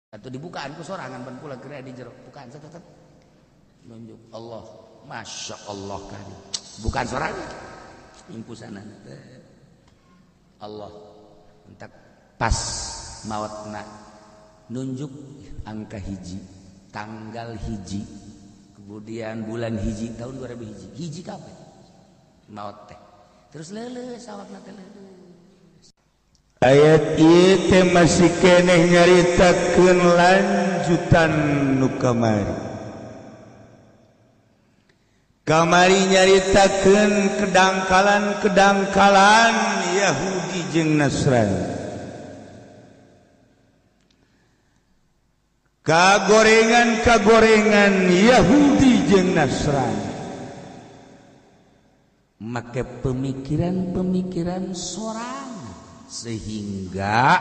Atau dibukaan ku sorangan ban kula keur di jero bukaan tetep nunjuk Allah, Masya Allah kali bukan sorangan impusanana teh Allah entak pas mautna nunjuk angka hiji tanggal hiji kemudian bulan hiji tahun 2000 hiji hiji kabeh maut teh terus leuleus awakna teh leuleus. Ayat ieu teh masih keneh nyaritakeun lanjutan nu kamari. Kamari nyaritakeun kedangkalan-kedangkalan Yahudi jeung Nasrani. Kagorengan-kagorengan Yahudi jeung Nasrani. Make pemikiran-pemikiran sorang sehingga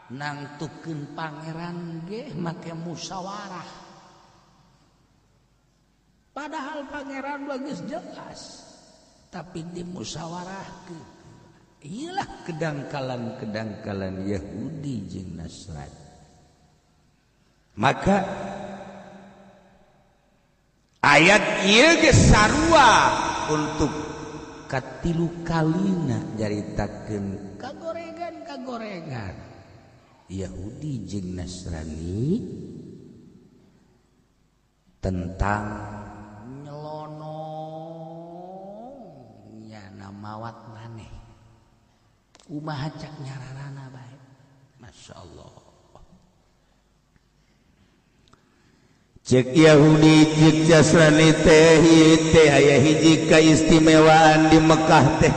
nangtukeun pangeran ge make musyawarah, padahal pangeran geus jelas tapi dimusyawarahkeun. Iyalah kedangkalan-kedangkalan Yahudi jeung Nasrani. Maka ayat ieu ge sarua untuk katilu kalina nyaritakeun kagorengan-kagorengan Yahudi jeung Nasrani tentang nyelonong nyana mawat maneh kumaha cak nyararana bae. Masya Allah. Cek Yahudi cek Nasrani teh teh aya hiji kaistimewaan di Mekah teh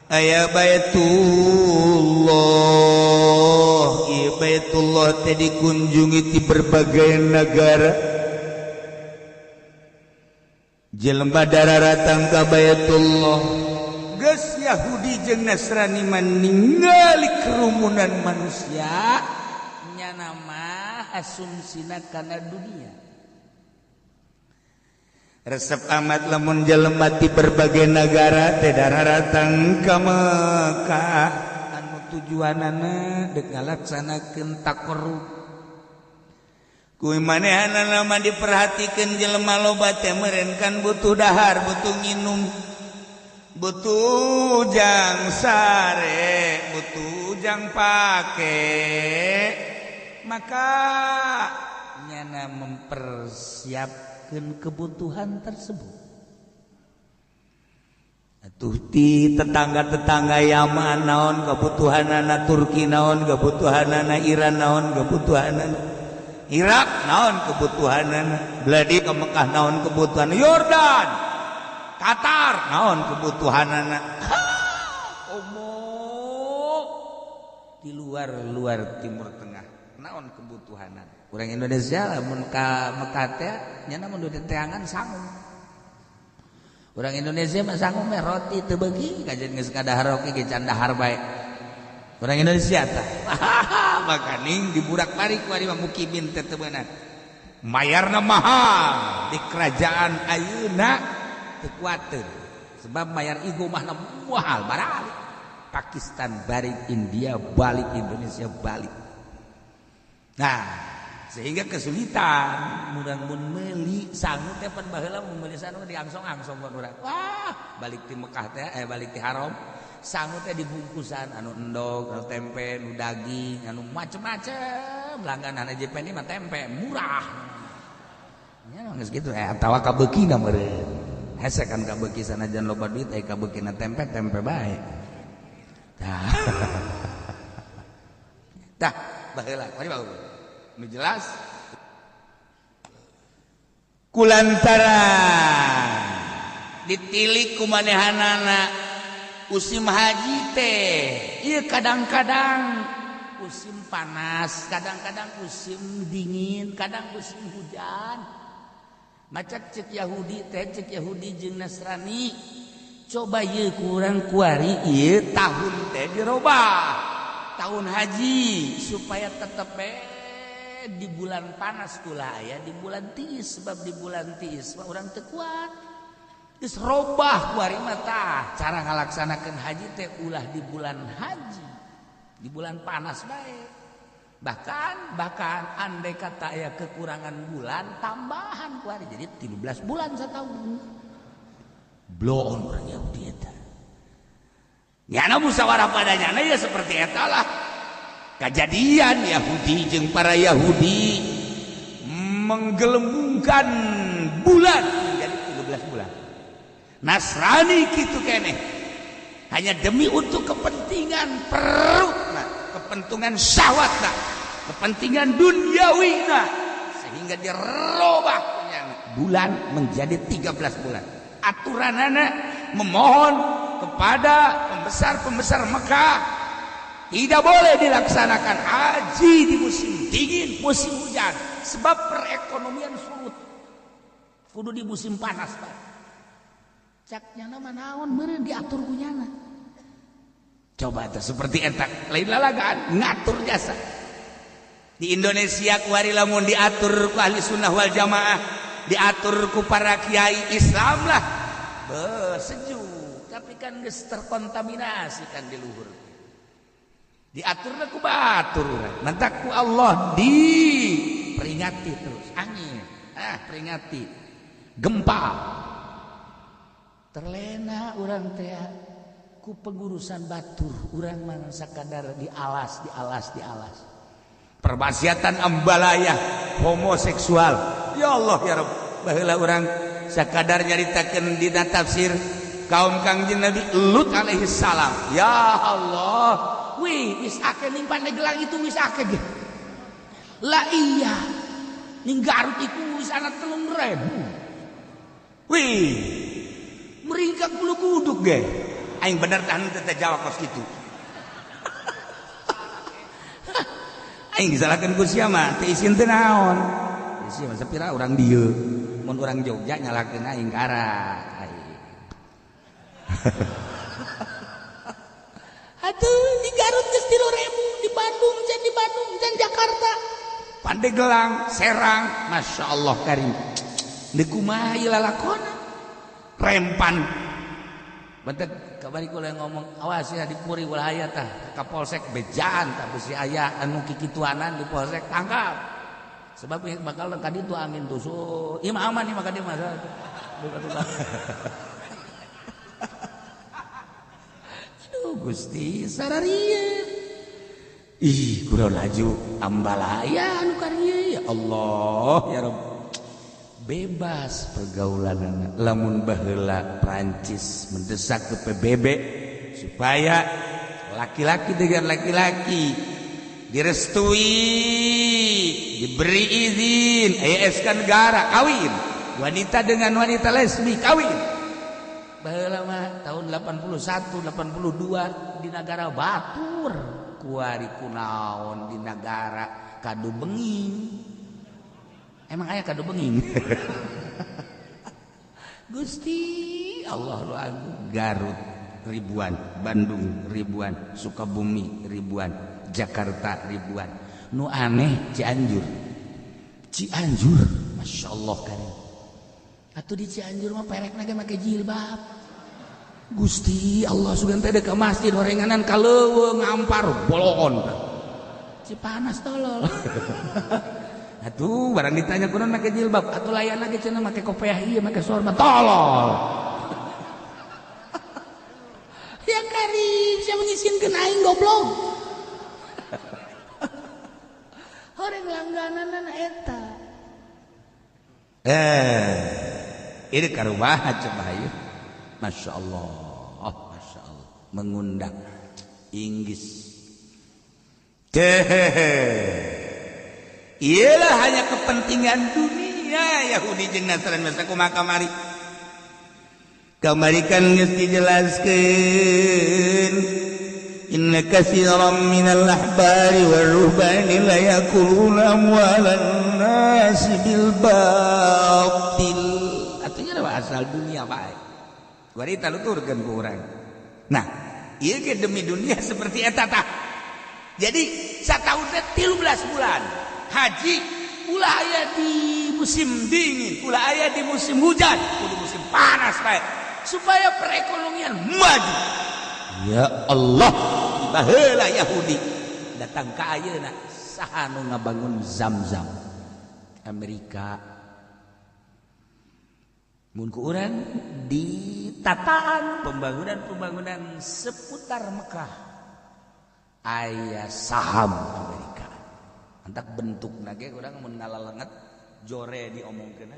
aya Baitullah. Ieu Baitullah teh dikunjungi di berbagai negara. Jelema dararatang ka Baitullah geus Yahudi jeung Nasrani mah ningali kerumunan manusia nyana mah asumsina kana dunia. Resep amat lamun jelema ti berbagai negara teh dararatang ka Mekah anu tujuanana deuk ngalaksanakeun taqarrub. Ku manehanana mah diperhatikeun jelema loba teh meureun kan butuh dahar, butuh nginum, butuh jang sare, butuh jang pake. Maka nyana mempersiapkan kebutuhan tersebut. Atuh ti tetangga-tetangga Yaman naon kebutuhanana, Turki naon kebutuhanana, Iran naon kebutuhanana, Irak naon kebutuhanana, beladi ke Mekah naon kebutuhan, Yordan, Qatar naon kebutuhanana. Omo di luar-luar Timur Tengah naon kebutuhanan. Urang Indonesia lamun ka Mekah teh nyana mun duit teangan sangu. Urang Indonesia mah sangu meh roti teu beuki kajian geus kadahar oge ge can dahar bae. Urang Indonesia tah. Makaning diburak-barik kuari mah mukimin teh teu beunang. Mayarna mahal di kerajaan ayeuna teu kuateun. Sebab mayar igo mahna mahal baralik. Pakistan balik, India balik, Indonesia balik. Nah, sehingga kesulitan murang mun meuli sangu teh pan baheula mun meuli sangu diangsong-angsong ku urang. Wah, balik ti Mekah teh balik ti Haram, sangu teh dibungkusan anu endog, anu tempe, anu daging, anu macem-macem. Langganan aja ini mah tempe murah. Nya geus kitu atawa kabeukina meureun. Hese kan kabeuki sanajan loba duit aya kabeukina tempe tempe bae. Tah. Tah, baheula mari bagus. Nu jelas kulantaran ditilik ku manehanana musim haji teh ieu kadang-kadang musim panas, kadang-kadang musim dingin, kadang musim hujan. Macak cek Yahudi teh cek Yahudi jeung Nasrani coba ieu kurang kuari ieu tahun teh dirobah tahun haji supaya tetep di bulan panas ulah aya di bulan tiis, sebab di bulan tiis mah urang teu kuat. Geus robah kuari mah tah cara ngalaksanakeun haji teh ulah di bulan haji, di bulan panas bae. Bahkan bahkan andai kata ya kekurangan bulan tambahan ku hari jadi 13 bulan setahun. Bloon orang Yahudi eta. Nyana musyawarah pada nyana ya seperti eta lah. Kejadian Yahudi jeung para Yahudi menggelembungkan bulan menjadi 13 bulan. Nasrani kitu keneh. Hanya demi untuk kepentingan perut, nah, kepentingan syahwat, nah, kepentingan duniawi, nah, sehingga dirubah bulan menjadi 13 bulan. Aturanana memohon kepada pembesar-pembesar Mekah tidak boleh dilaksanakan haji di musim dingin, musim hujan, sebab perekonomian surut. Kudu di musim panas, Pak. Cak nyana mah naon meureun diatur ku nyana. Coba tuh seperti eta lain lalagaan ngatur jasa. Di Indonesia kuari lamun diatur ku ahli sunnah wal jamaah, diatur ku para kiai Islam lah. Beuh, sejuk, tapi kan geus terkontaminasi kan di luhur. Diaturna ku batur urang. Mantak ku Allah diperingati terus angin, peringati gempa. Terlena urang teh ku pengurusan batur, urang mah sakadar dialas, dialas, dialas. Permaksiatan ambalaya homoseksual. Ya Allah ya Rabb, baheula urang sakadar nyaritakeun dina tafsir kaum Kangjeng Nabi Lut alaihi salam. Ya Allah, wih wis akeh ning Pandeglang itu wis akeh ge. Lah iya, ning Garut iku wis ana 3.000. Wih, meringkak bulu kuduk ge. Aing bener tahan teu jawab kos kitu. Aing disalahkeun ku sia mah teu isin teu naon. Sia mah sapira urang dieu. Mun urang Jogja nyalahkeun aing kara. Aing. Atuh di Garut geus 3.000, di Bandung can di Bandung can Jakarta. Pandeglang, Serang, Masya Allah karim. Deui kumaha ieu lalakona? Rempan. Bentek kabari kula ngomong awas ya dipuri ulah aya tah ka Kapolsek bejaan tah besi aya anu kikituanan di Polsek tangkap. Sebab bakal ka ditu angin tusuk. Ieu mah aman ieu mah ka dieu mah. Aduh Gusti sararieu. Ih kurang laju ambalaya anu karieu ya Allah ya Rabb. Bebas pergaulan lamun baheula Prancis mendesak ke PBB supaya laki-laki dengan laki-laki direstui, diberi izin, ASK negara kawin, wanita dengan wanita lesbi kawin. Baheula mah tahun 81, 82 di negara batur kuari kunaon di negara kadu benging. Emang aya kadu benging. Gusti Allah lu agung. Garut ribuan, Bandung ribuan, Sukabumi ribuan, Jakarta ribuan. Nu aneh Cianjur. Cianjur, Masya Allah kan. Atuh di Cianjur mah perekna ge make jilbab. Gusti Allah sugan teh ka masjid horenganan ka leuweung ngampar boloon. Cipanas tolol. Atuh barang ditanya kunaon make jilbab, atuh layan lagi cenah make kopiah ieu make sorban tolol. Ya karim sia mengisinkeun aing goblok. Horeng langgananna eta. Ini karumaha coba ieu. Masya Allah, Masya Allah mengundang Inggris. Ialah hanya kepentingan dunia Yahudi jeung Nasrani masa kumaha kamari. Kamari kan geus dijelaskeun inna katsiran minal ahbari war ruhbani la yakuluna amwalan nasi bil batil. Artinya asal dunia bae. Warita luturkeun ku urang. Nah, ieu ge demi dunia seperti eta tah. Jadi sataun teh 13 bulan. Haji ulah aya di musim dingin, ulah aya di musim hujan, kudu musim panas bae supaya perekonomian maju. Ya Allah, baheula Yahudi datang ka ayeuna Saha nu ngabangun Zam-Zam? Amerika. Mun ku urang di tataan pembangunan-pembangunan seputar Mekah aya saham Amerika. Antak bentukna ge urang mun ngalalenget jore diomongkeun.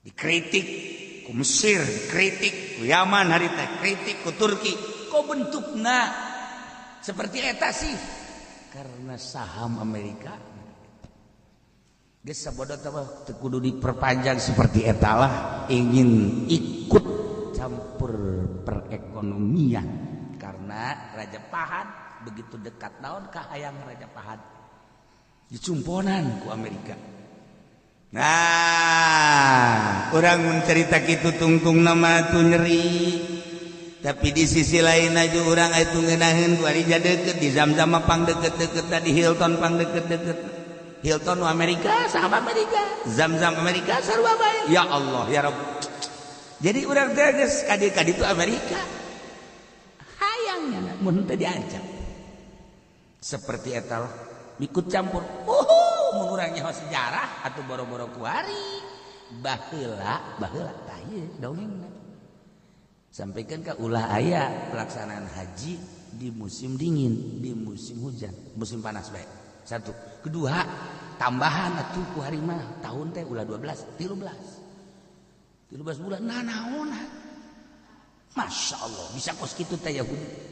Dikritik ku Mesir, dikritik ku Yaman harita, kritik ku Turki. Kok bentukna seperti eta sih? Karena saham Amerika. Geus sabodo teh teu kudu diperpanjang seperti eta lah, ingin ikut campur perekonomian karena Raja Fahad begitu dekat naon ka hayang Raja Fahad dicumponan ku Amerika. Nah, orang mencerita kitu tungtung nama tuh nyeri. Tapi di sisi lain aja orang itu ngeunaheun ku ari deket di Zam-Zam pang deket-deket tadi Hilton pang deket-deket. Hilton Amerika, saham Amerika, Zam-Zam Amerika sarua bae. Ya Allah, ya Rabb. Jadi urang teh geus kadi-kadi itu Amerika. Hayangnya mun teu diancam. Seperti eta lah, ikut campur. Mun urang nyaho sejarah atuh boro-boro kuari. Baheula, baheula tah ieu dongengna. Sampaikan ka ulah aya pelaksanaan haji di musim dingin, di musim hujan, musim panas bae. Satu, kedua, tambahan atuh ku hari mah tahun teh ulah 12, 13. 13 bulan nah naonan. Masya Allah, bisa kos kitu teh Yahudi.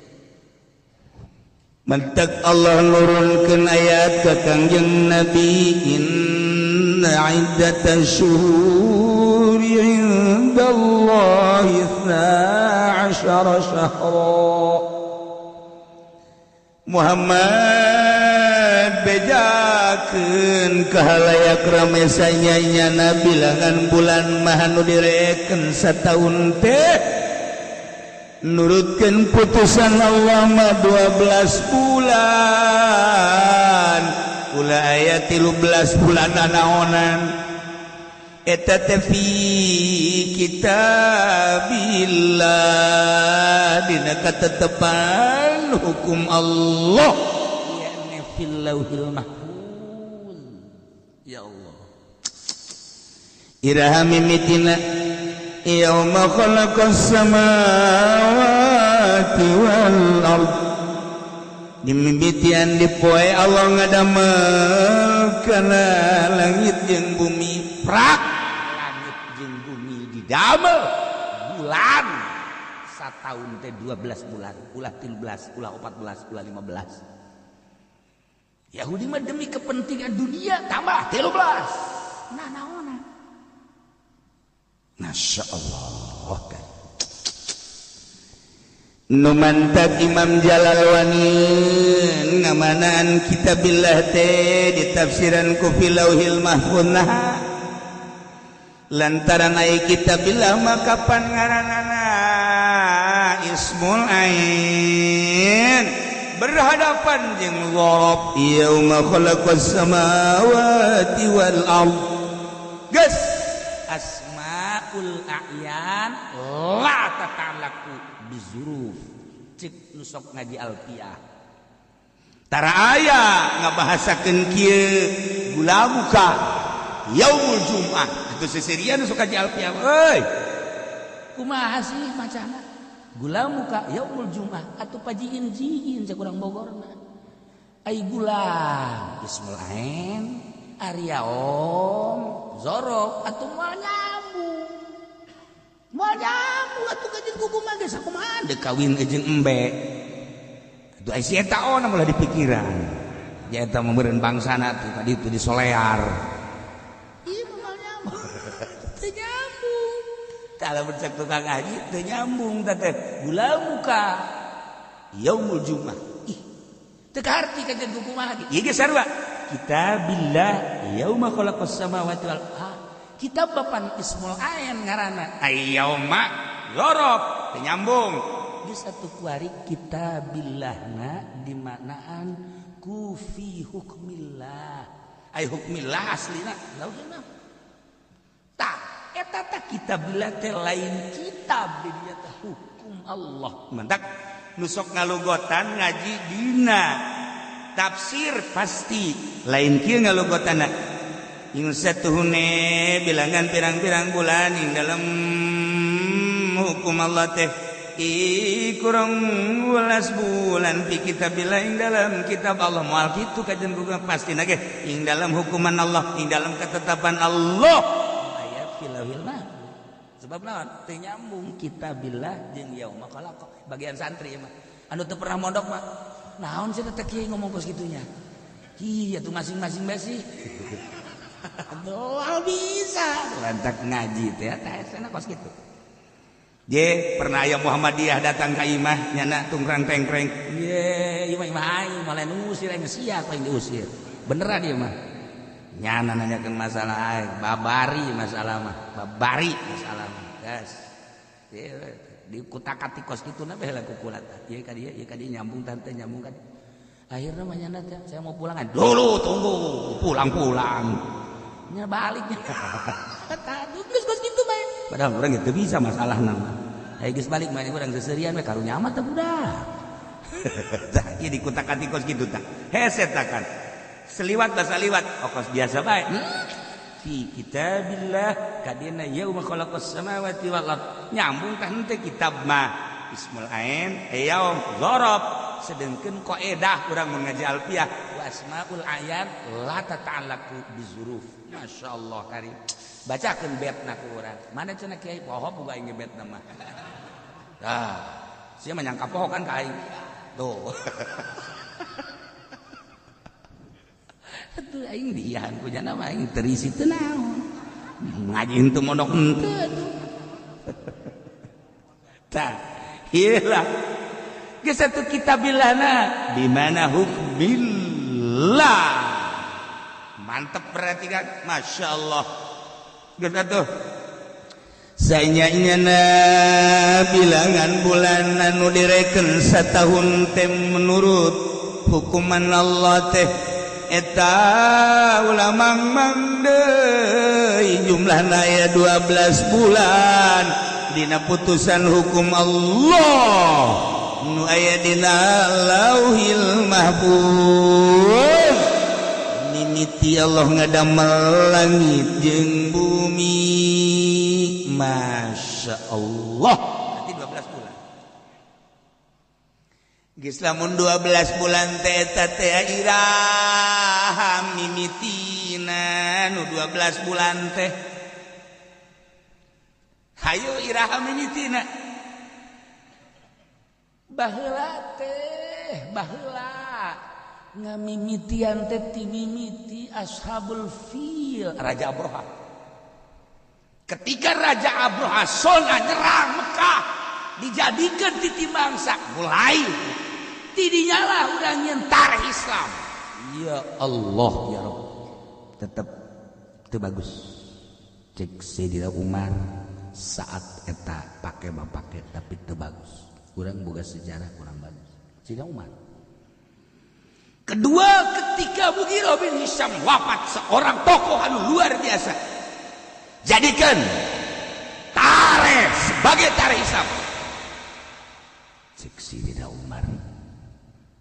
Mentek Allah nurunkeun ayat ka Kangjeng Nabi, inna iddatasyuhuri indallahi 12 syahra. Muhammad bejakeun ka halayak rame sanyanyana bilangan bulan mah nu direken sataun teh nurutkeun putusan Allah mah 12 bulan ulah aya 13 bulan naonan eta teh fi kitabillah dina katetepan hukum Allah ya fil lauhil mahfuz. Ya Allah, iraha mimitina yauma khalaqas samawati wal ard dimimitian di poe Allah ngadamel kana langit jeung bumi, prak langit jeung bumi didamel bulan sataun teh 12 bulan, ulah 13, ulah 14, ulah 15. Yahudi mah demi kepentingan dunia tambah 13. Nah naona. Masya Allah kan. Nu mantak Imam Jalalwani ngamanaan kitabillah teh ditafsiran ku fi lauhil mahfuz. Lantaran ai kitabillah mah kapan ngaranana ismul ain berhadapan jeung dzarab yauma khalaqas samawati wal ard. Geus asmaul a'yan la tata'allaqu bizuruf. Cek nu sok ngaji alfiah tara aya ngabahasakeun kieu gulamuka yaumul jum'ah atuh seserian nu sok ngaji alfiah euy kumaha sih macana gulamuka yaumul jum'ah atuh pajiin jiin cek urang Bogorna ai gulam ismul ain ari yaum zorof atuh moal nyambung moal nyambung atuh gajeun kuku mah geus sakumaha deuk kawin jeung embe atuh ai si eta ona moal dipikiran nya eta mah meureun bangsana tuh tadi itu di Solear ieu mah moal nyambung teu nyambung tah lamun cek tukang haji teu nyambung teh gulamuka yaumul jum'ah ih teu kaharti ka jeung kuku mah ieu ge sarua kitabillah yauma khalaqas samawati wal ard. Kitab bapan ismul ain ngaranna ai yauma dzarab teu nyambung. Di satu kuari kitabillahna dimaknaan ku fi hukmillah. Ai hukmillah aslina lauhil mahfuz. Tah eta tah kitabillah teh lain kitab di dieu teh hukum Allah. Mantak nu sok ngalugotan ngaji dina Tafsir pasti lain kieu ngalugotana. Ing satuhune bilangan pirang-pirang bulan ing dalam hukum Allah teh kurang 12 bulan fi kitabillah ing dalam kitab Allah. Moal kitu kajian gua pasti nage ing dalam hukuman Allah, ing dalam ketetapan Allah aya filahil mah. Sebab naon teu nyambung kitabillah jeung yauma khalaqa. Bagian santri mah anu teu pernah mondok mah naon sih teh kiai ngomong kos kitunya. Iya tuh masing-masing bae sih. Doal bisa lantak ngaji teh tah sana kos kitu. Je pernah aya Muhammadiyah datang ka imah nyana tungkrang tengkreng. Ye imah imah aing malah ngusir aing sia aing diusir. Beneran ieu mah. Nyana nanyakeun masalah aing, babari masalah mah, babari masalah mah. Gas. Di kutak-katik kos kitu na bae ku kulat. Ieu ka dieu, ieu ka dieu nyambung tante nyambung ka dieu. Akhirnya mah nyana teh saya mau pulang. Dulu tunggu, pulang-pulang. Nya baliknya. Tah geus kos kitu bae. Padahal urang teu bisa masalah nama. Hayu geus balik mah urang seserian we karunya amat teh budak. Tah ieu dikutak-katik kos kitu tah. Hese takan. Seliwat basa liwat okos biasa bae. Fi kitabillah kadina yauma khalaqas samawati wal ard. Nyambung tah henteu kitab mah. Ismul ain yaum dzarab. Sedengkeun qaedah urang mun ngaji alfiah wa asmaul ayat la tata'allaqu bizuruf. Masyaallah karim. Bacakeun betna ku urang. Mana cenah kiai poho boga aing betna mah. Tah, sia mah nyangka poho kan ka aing. Tuh. Atuh aing dian ku jana mah aing terisi teu naon. Ngaji henteu mondok henteu atuh. Tah, ieu lah. Geus atuh kitabillahna di mana hukmillah. Mantep berarti kan, Masya Allah. Geus atuh. Sanyanya bilangan bulan anu direken satahun teh menurut hukuman Allah teh eta ulah mang deui jumlahna aya 12 bulan dina putusan hukum Allah nu aya dina Lauhil Mahfuz. Mimiti Allah ngadamel langit jeung bumi. Masya Allah. Nanti 12 bulan. Geus lamun 12 bulan teh eta teh iraha mimitina nu 12 bulan teh. Hayu iraha mimitina. Baheula teh, baheula ngamimitian teh ti mimiti Ashabul Fil, Raja Abroha. Ketika Raja Abroha sona nyerang Mekah, dijadikan titi bangsa, mulai tidinyalah urang nyentar Islam. Ya Allah ya Rabb, tetep teu bagus. Cek Sayyidina Umar saat eta pake mah pake tapi teu bagus. Kurang boga sejarah kurang bagus. Sayyidina Umar. Kedua, ketika Mughirah bin Hisham wafat, seorang tokoh anu luar biasa, jadikan tarikh sebagai tarikh Islam. Cek Sayyidina Umar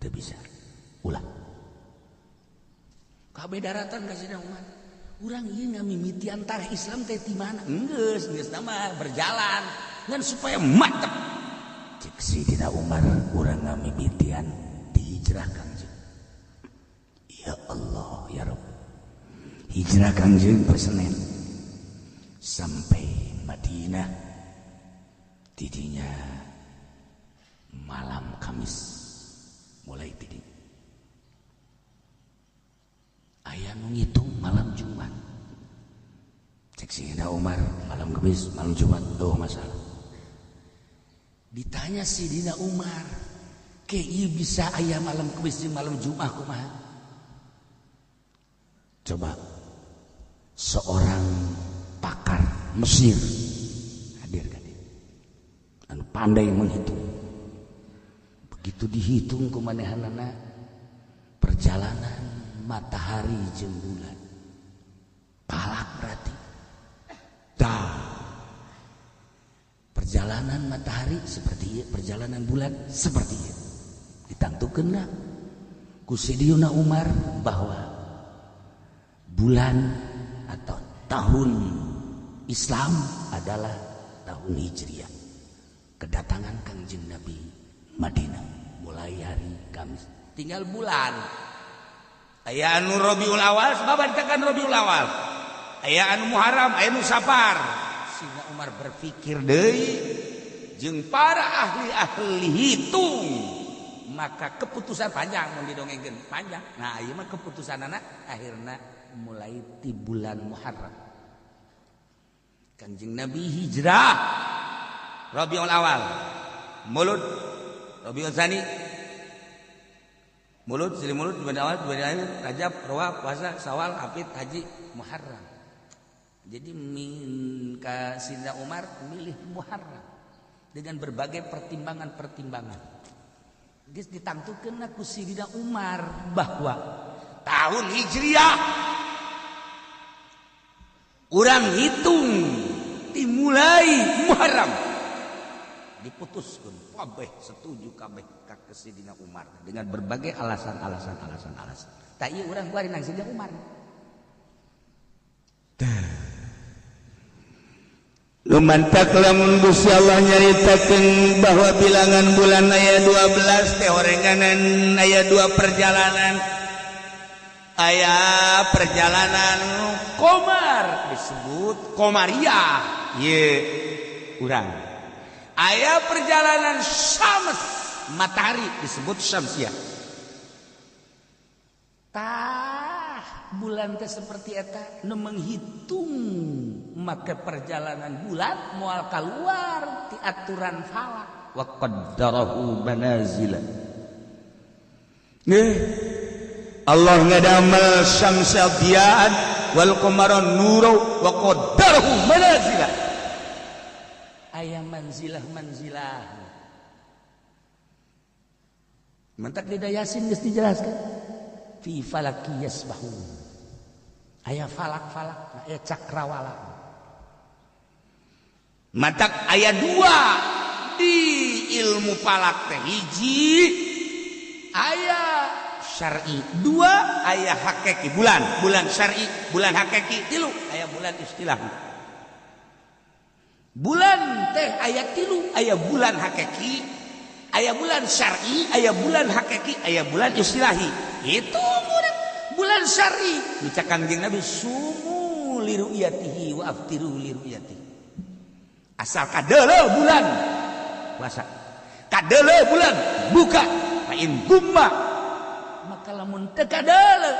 teu bisa ulah. Kabeh daratan ka Sayyidina Umar. Urang ieu ngamimitian tarikh Islam teh ti mana? Geus, geus nama berjalan ngan supaya mantep. Cek Sayyidina Umar urang ngamimitian dihijrah Kangjeng. Ya Allah ya Rabb. Hijrah Kangjeng Senin sampai Madinah tidinya malam Kamis mulai tidinya. Aya nu ngitung malam Jumat. Cek Sayyidina Umar malam Kamis malam Jumat oh masalah. Ditanya Sayyidina Umar, ke ieu bisa aya malam Kamis jeung malam Jumat kumaha? Coba seorang pakar Mesir hadir kan, anu pandai menghitung. Begitu dihitung kumanehanana perjalanan matahari jeung bulan palak berarti. Dah perjalanan matahari seperti ieu, perjalanan bulan seperti ieu. Ditangtukeun lah Ku Sayyidina Umar bahwa bulan atau tahun Islam adalah tahun Hijriah. Kedatangan Kangjeng Nabi Madinah mulai hari Kamis. Tinggal bulan. Aya anu Rabiul Awal sebab ditekan Rabiul Awal. Aya anu Muharram, aya anu Safar. Sayyidina Umar berpikir deui jeung para ahli-ahli hitung. Maka keputusan panjang mun didongengkeun panjang. Nah, ieu mah keputusanana akhirna mulai ti bulan Muharram. Kanjeng Nabi hijrah Rabiul Awal, Mulud, Rabiul Tsani, Mulud, Sili Mulud, Jumadil Awal, Jumadil Akhir, Rajab, Rawa, Puasa, Sawal, Hafid, Haji, Muharram. Jadi min ka Sayyidina Umar milih Muharram dengan berbagai pertimbangan-pertimbangan. Geus ditangtukeun ku Sayyidina Umar bahwa tahun Hijriah urang hitung dimulai Muharram. Diputuskan kabeh setuju kabeh ka Sayyidina Umar dengan berbagai alasan-alasan alasan-alasan. Tak ieu urang kuari nang Sayyidina Umar. Lumantak lamun Gusti Allah nyaritakeun bahwa bilangan bulan aya 12 teh orenganan aya 2 perjalanan. Aya perjalanan Komar disebut Komariah ye urang. Aya perjalanan Syams matahari disebut Syamsiah. Tah bulan teh seperti eta nu menghitung maka perjalanan bulan moal keluar ti aturan falak wa qaddarahu manazila. Nih Allah ngadamel syamsa diyaan wal qamara nura wa qaddarahu manazila. Aya manzilah-manzilah. Mentak di Yasin geus dijelaskan. Fi falaki yasbahun. Aya falak-falak, aya cakrawala. Matak aya dua di ilmu falak teh, hiji aya syar'i, dua aya hakiki bulan, bulan syar'i, bulan hakiki, tilu aya bulan istilah. Bulan teh aya tilu, aya bulan hakiki, aya bulan syar'i, aya bulan hakiki, aya bulan istilahi. Itu bulan syar'i. Dicak Kangjeng Nabi sumu liru'yatihi wa aftiru liru'yatihi. Asal kadeuleuh bulan puasa, kadeuleuh bulan buka, fa in gumma maka lamun teu kadeuleuh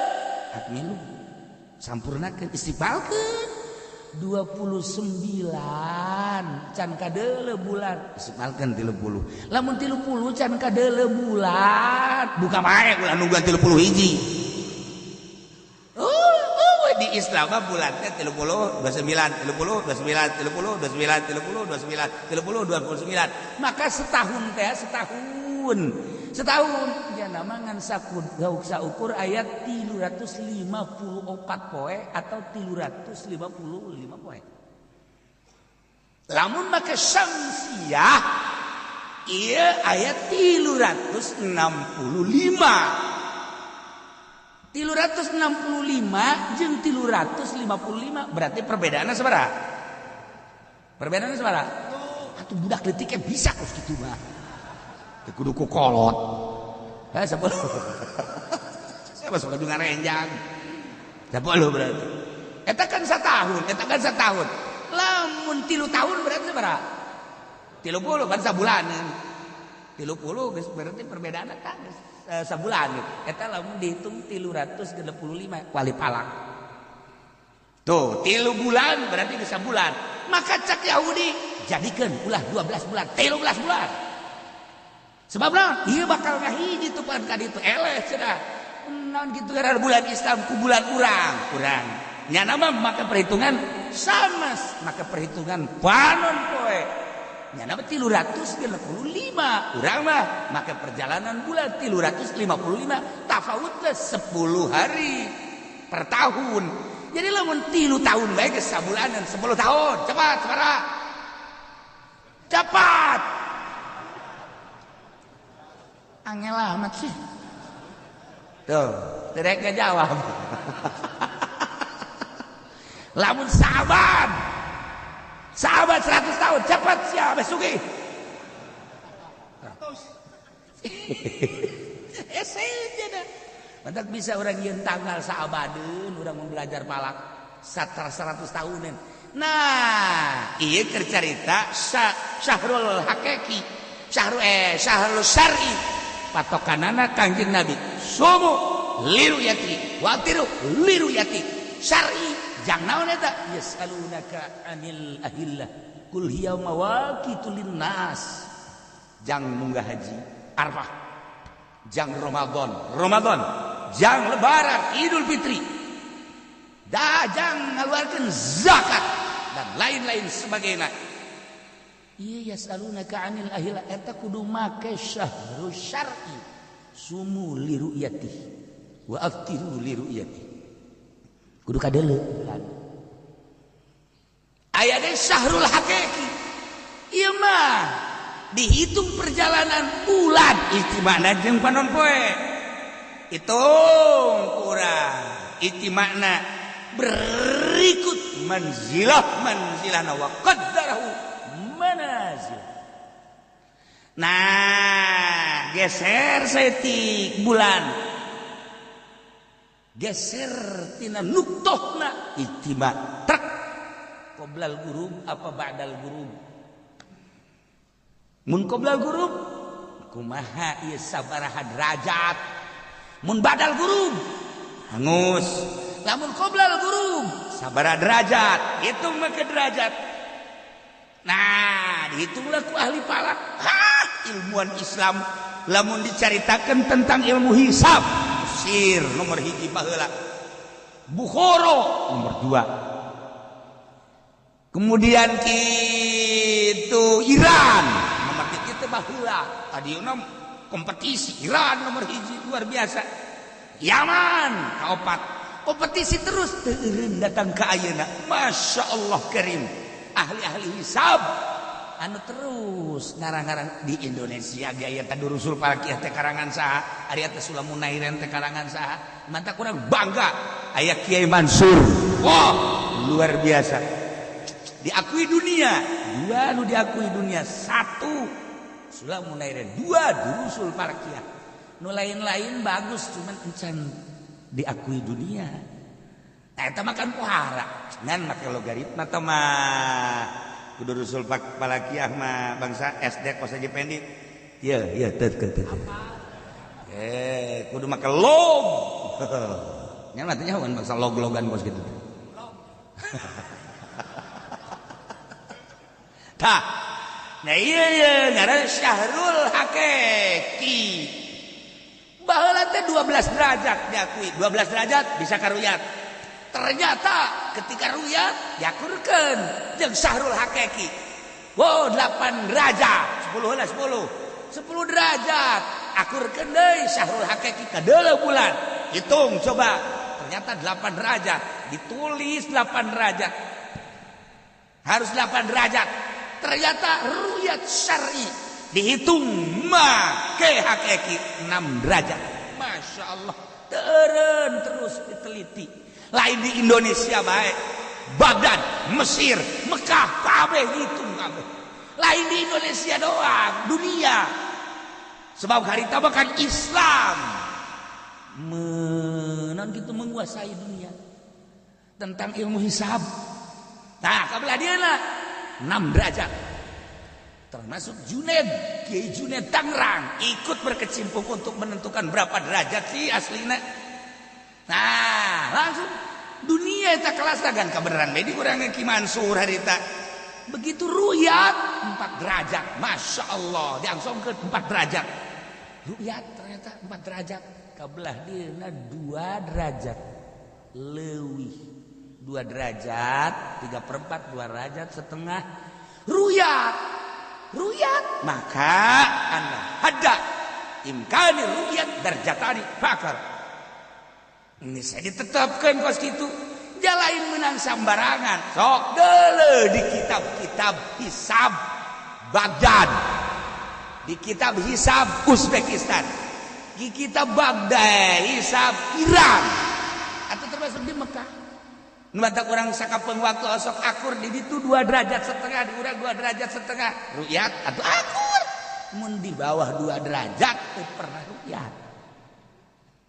akmilu sampurnakeun istiqbalkeun 29 can kadeuleuh bulan istiqbalkeun 30. Lamun 30 can kadeuleuh bulan buka bae ulah nungguan 30 hiji. Di Islam mah bulan teh 30 29 30 29 30 29 30 29 30 29. Maka setahun teh setahun ya nama ngan saukur ayat 354 poe atau 355 poe. Lamun make syamsiah ieu ayat 365. 365 jeung 355 berarti perbedaannya sabaraha? Perbedaannya sabaraha? Atuh budak leutik bisa kos kitu mah. Teu kudu ku kolot. Heh 10. Saya masuk ke ngarenjang. 10 berarti. Eta kan satahun, eta kan satahun. Lamun 3 tahun berarti sabaraha? 30 kan sabulanan. 30 geus berarti perbedaanna kan geus sabulan gitu. Eta lamun dihitung 365 wali palak. Tuh, 3 bulan berarti geus sabulan. Maka cak Yahudi jadikeun ulah 12 bulan, 13 bulan. Sebab naon? Ieu bakal ngahiji tupan ka ditu eleh cenah. Naon kitu gara bulan Islam ku bulan urang, urang. Nyana mah make perhitungan sanes, make perhitungan panon poe. Nyana mah 365, urang mah make perjalanan bulan 355, tafawutna 10 hari per tahun. Jadi lamun 3 tahun bae geus sabulanan, 10 tahun. Cepat, sabaraha? Cepat. Angel amat sih. Tuh, direk ngajawab. Lamun sahabat sahabat 100 tahun cepat siapa sugih. 100. Mantak bisa orang yeun tanggal saabadeun urang mun belajar palak 100 tahunan. Nah, ieu keur carita syahrul hakiki, syahrul syar'i. Patokanana Kangjeng Nabi. Sumu liruyati wa tiru liruyati. Syar'i jang naon eta? Yasalunaka anil ahillah. Qul hiya mawaqitu linnas. Jang munggah haji Arafah, jang Ramadan, Ramadan, jang Lebaran, Idul Fitri, jang ngaluarkeun zakat dan lain-lain sebagainya. Ieu yasalunaka anil ahillah eta kudu make syahrul syar'i. Sumu liru'yati wa aftiru liru'yati. Kudu kadeuleu bulan. Aya deui syahrul hakiki. Ieu mah dihitung perjalanan bulan ijtima'na jeung panon poe. Hitung kurang ijtima'na berikut manzilah manzilahna wa qaddarahu manazil. Nah, geser saeutik bulan. Geser tina nuktohna ijtima' trek qoblal ghurub apa ba'dal ghurub. Mun qoblal ghurub kumaha ieu sabaraha derajat, mun ba'dal ghurub hangus. Lamun qoblal ghurub sabaraha derajat, hitung mah ke derajat. Nah, dihitunglah ku ahli falak. Hah, ilmuwan Islam lamun dicaritakeun tentang ilmu hisab, Mesir nomor 1 baheula, Bukhara nomor 2, kemudian kitu Iran nomor 3 teh baheula. Tadina kompetisi Iran nomor 1 luar biasa, Yaman kaopat, kompetisi terus teu eureun datang ka ayeuna. Masya Allah karim, ahli-ahli hisab anu terus ngarang-ngarang di Indonesia gaya Tadurusul Falakiyah teh karangan saha, ari teh Sulamun Nairen teh karangan saha. Mantap kurang bangga aya Kiai Mansur. Wah, luar biasa. Diakui dunia, dua nu diakui dunia, satu Sulamun Nairen, dua Durusul Falakiyah. Nu lain-lain bagus cuman encan diakui dunia. Nah, eta mah kan pohara. Ngan make logaritma teh mah kudu Durusul Falakiyah mah bangsa SD kos aja pendek. Iya, iya, teu teu teu. Kudu make log. Nya mah teh nyahoan bangsa log-logan kos kitu. Tah. Nah iya iya ngaran syahrul hakiki. Baheula teh 12 derajat diakui. 12 derajat bisa karuyat. Ternyata ketika ruyat diakurkeun jeung syahrul hakiki. Wow, 8 derajat, 10 lah 10. 10 derajat akurkeun deui syahrul hakiki kadeuleu bulan. Hitung coba. Ternyata 8 derajat, ditulis 8 derajat. Harus 8 derajat. Ternyata ruyat syar'i dihitung make hakiki 6 derajat. Masya Allah, teureun terus diteliti. Lain di Indonesia baik, Baghdad, Mesir, Mekah, kabeh hitung kabeh. Lain di Indonesia doang, dunia. Sebab harita mah kan Islam menon gitu menguasai dunia tentang ilmu hisab. Nah, kabelah dieuna 6 derajat. Termasuk Juned, Kiai Juned Tangerang ikut berkecimpung untuk menentukan berapa derajat sih aslina. Nah, langsung dunia eta kelas dagang kebenaran bae di urang Ki Mansur harita. Begitu ruyat 4 derajat, Masya Allah, diangsongkeun 4 derajat. Ruyat ternyata 4 derajat, kabelah dieuna 2 derajat. Leuwih 2 derajat, 3/4, 2 derajat setengah. Ruyat, ruyat, maka anda hada imkani ruyat darjatani fakar. Ini saya ditetapkan kos gitu. Jalain menang sambarangan. Sok deuleu di kitab-kitab hisab Baghdad, di kitab hisab Uzbekistan. Kita Baghdad, hisab Iran atau termasuk di Mekah. Mata kurang sakapeung waktu osok akur di ditu 2,5 derajat, di urang 2,5 derajat rukyat atau akur. Mun di bawah 2 derajat teu pernah rukyat.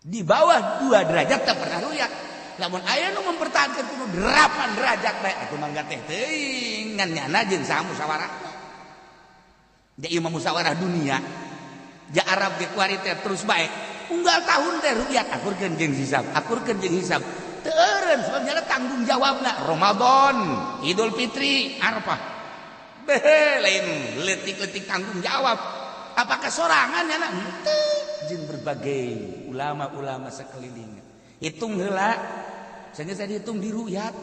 Di bawah 2 derajat teu pernah rukyat. Lamun aya nu mempertahankan kudu 8 derajat bae atuh mangga teh teuing ngan nyana jeung saha musyawarah. Ja ieu mah musyawarah dunia. Ja Arab ge kuari teh terus bae. Unggal tahun teh rukyat akurkeun jeung hisab, akurkeun jeung hisab. Teu eureun sebab nyana tanggung jawabna Ramadan, Idul Fitri, Arafah. Beh lain leutik-leutik tanggung jawab. Apakah sorangan nyana? Henteu. Jeung berbagai ulama-ulama sekelilingnya. Hitung heula. Sehingga saya dihitung di rukyat.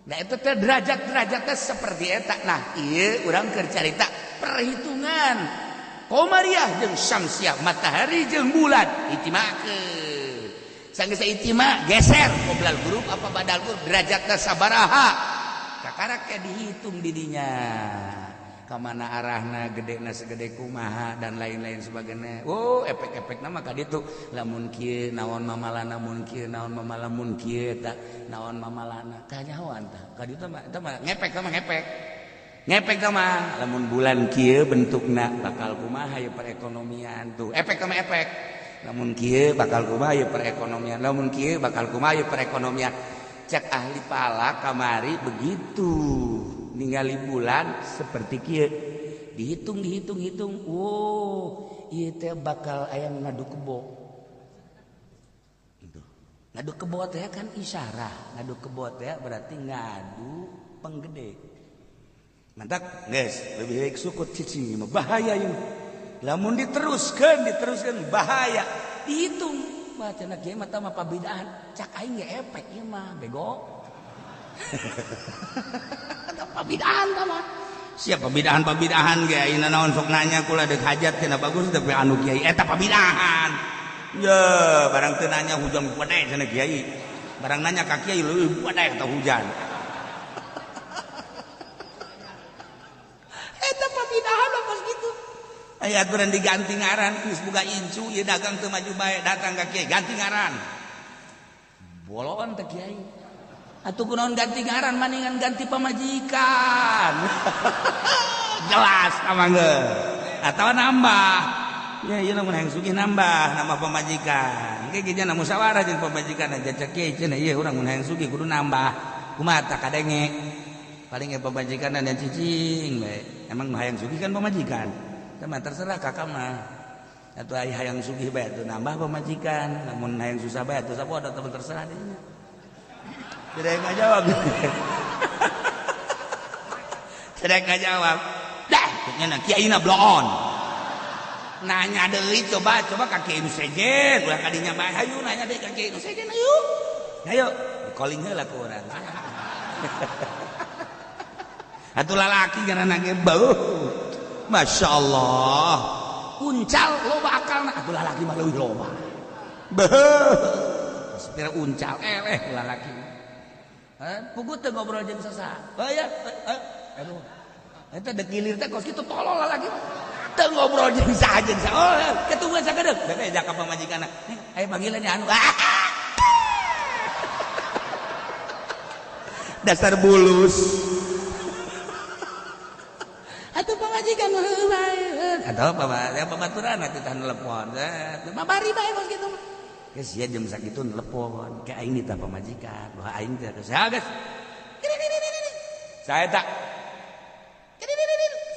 Nah itu teh derajat-derajatnya seperti eta. Nah ieu urang keur carita perhitungan Komariah jeung Syamsiah, matahari jeung bulan ijtimakeun. Sanggeus ijtima geser qoblal ghurub apa badal ghurub derajatna sabaraha. Kakarak ke dihitung didinya. Kamana arahna gedena segede kumaha dan lain-lain sebagainya. Oh, efek-efekna mah ka ditu. Lamun kieu naon mamalana, mun kieu naon mamalana, mun kieu eta naon mamalana. Kanyahoan tah. Ka ditu mah eta mah ngepek mah ngepek. Ngepek mah lamun bulan kieu bentukna bakal kumaha ye perekonomian tuh. Efek mah efek. Lamun kieu bakal kumaha ye perekonomian, lamun kieu bakal kumaha ye perekonomian. Cek ahli palak kamari begitu. Ningali bulan seperti kieu dihitung dihitung hitung, wow ieu teh bakal aya ngadu kebo. Ngadu kebo teh kan isyarah, ngadu kebo teh berarti ngadu penggede. Mantap geus, lebih baik sukut cicing mah bahaya ieu. Lamun diteruskeun diteruskeun bahaya. Dihitung mah cenah kieu mah mah pabidaan, cak aing ge efek ieu mah bego. Pabidaan mah siap pabidaan-pabidaan ge ayeuna naon sok nanya kula deuk hajat cenah bagus teh anu kiai eta pabidaan. Ye barang teu nanya hujan gede cenah kiai. Barang nanya ka kiai leuwih gede eta hujan. Eta pabidaan kos kitu. Aya aturan diganti ngaran geus boga incu ieu dagang teu maju bae datang ka kiai ganti ngaran. Boloan teh kiai. Atuh kunaon ganti ngaran maningan ganti pamajikan. Jelas sama geus. Atawa nambah. Ya ieu lamun hayang sugih nambah nama pamajikan. Engke ge nya musyawarah jeung pamajikan aja cek kiai cenah ieu urang mun hayang sugih kudu nambah. Kumaha tah kadenge. Paling ge pamajikan dan cicing bae. Emang hayang sugih kan pamajikan. Tah mah terserah kakak mah. Atuh hayang sugih bae atuh nambah pamajikan. Lamun hayang susah bae atuh sapodo teman terserah dinya. Tidak nggak jawab. Tidak nggak jawab. Dah, nya kiai na bloon. Nanya deui coba coba ka kiai nu sejen, ulah ka dinya bae hayu nanya deui ka kiai nu sejen hayu. Hayu, calling heula ku urang. Atuh lalaki ngaranna ge beuh. Masyaallah. Uncal loba akalna, atuh lalaki mah leuwih loba. Beuh. Sepira uncal eleh lalaki. Pugut teu ngobrol jeung sasaha. Oh ya, aduh. Eta deuk gilir teh kos kitu tolol lagi. Teu ngobrol jeung saha jeung saha. Oh, ketungguan sakedeuk. Bebe ja ka pamajikanna. Aya panggilan anu. Dasar bulus. Atuh pamajikan bae. Atuh pamaturan atuh tah nelepon. Babari bae kos kitu mah. Geus sia jam sakitu nelepon, ke aing ditah pamajikan. Wah aing teh geus. Ya geus. Saya tak.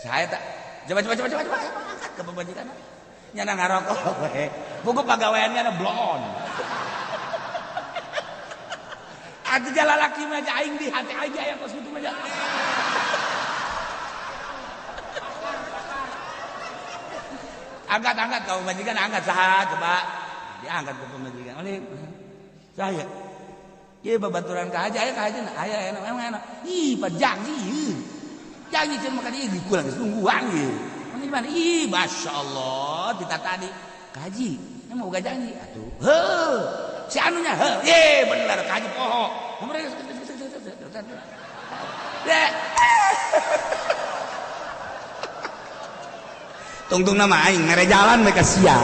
Saya tak. Coba coba coba coba coba angkat ke pamajikan. Nyana ngarokok we. Buku pagaweannya na bloon. Atuh jalan lalaki mah aing di hati aing aya kos kitu mah. Angkat angkat ka pamajikan angkat saha coba. Diangkat ke pemajikan oleh saya ieu babaturan ka haji aya ka haji aya emang enak ih pak janji ieu janji cenah maka ieu kurang geus nungguan ieu mana di mana ih masyaallah kita tadi ka haji emang boga janji atuh heuh si anunya heuh ye bener ka haji poho tungtung nama aing mere jalan mereka sia.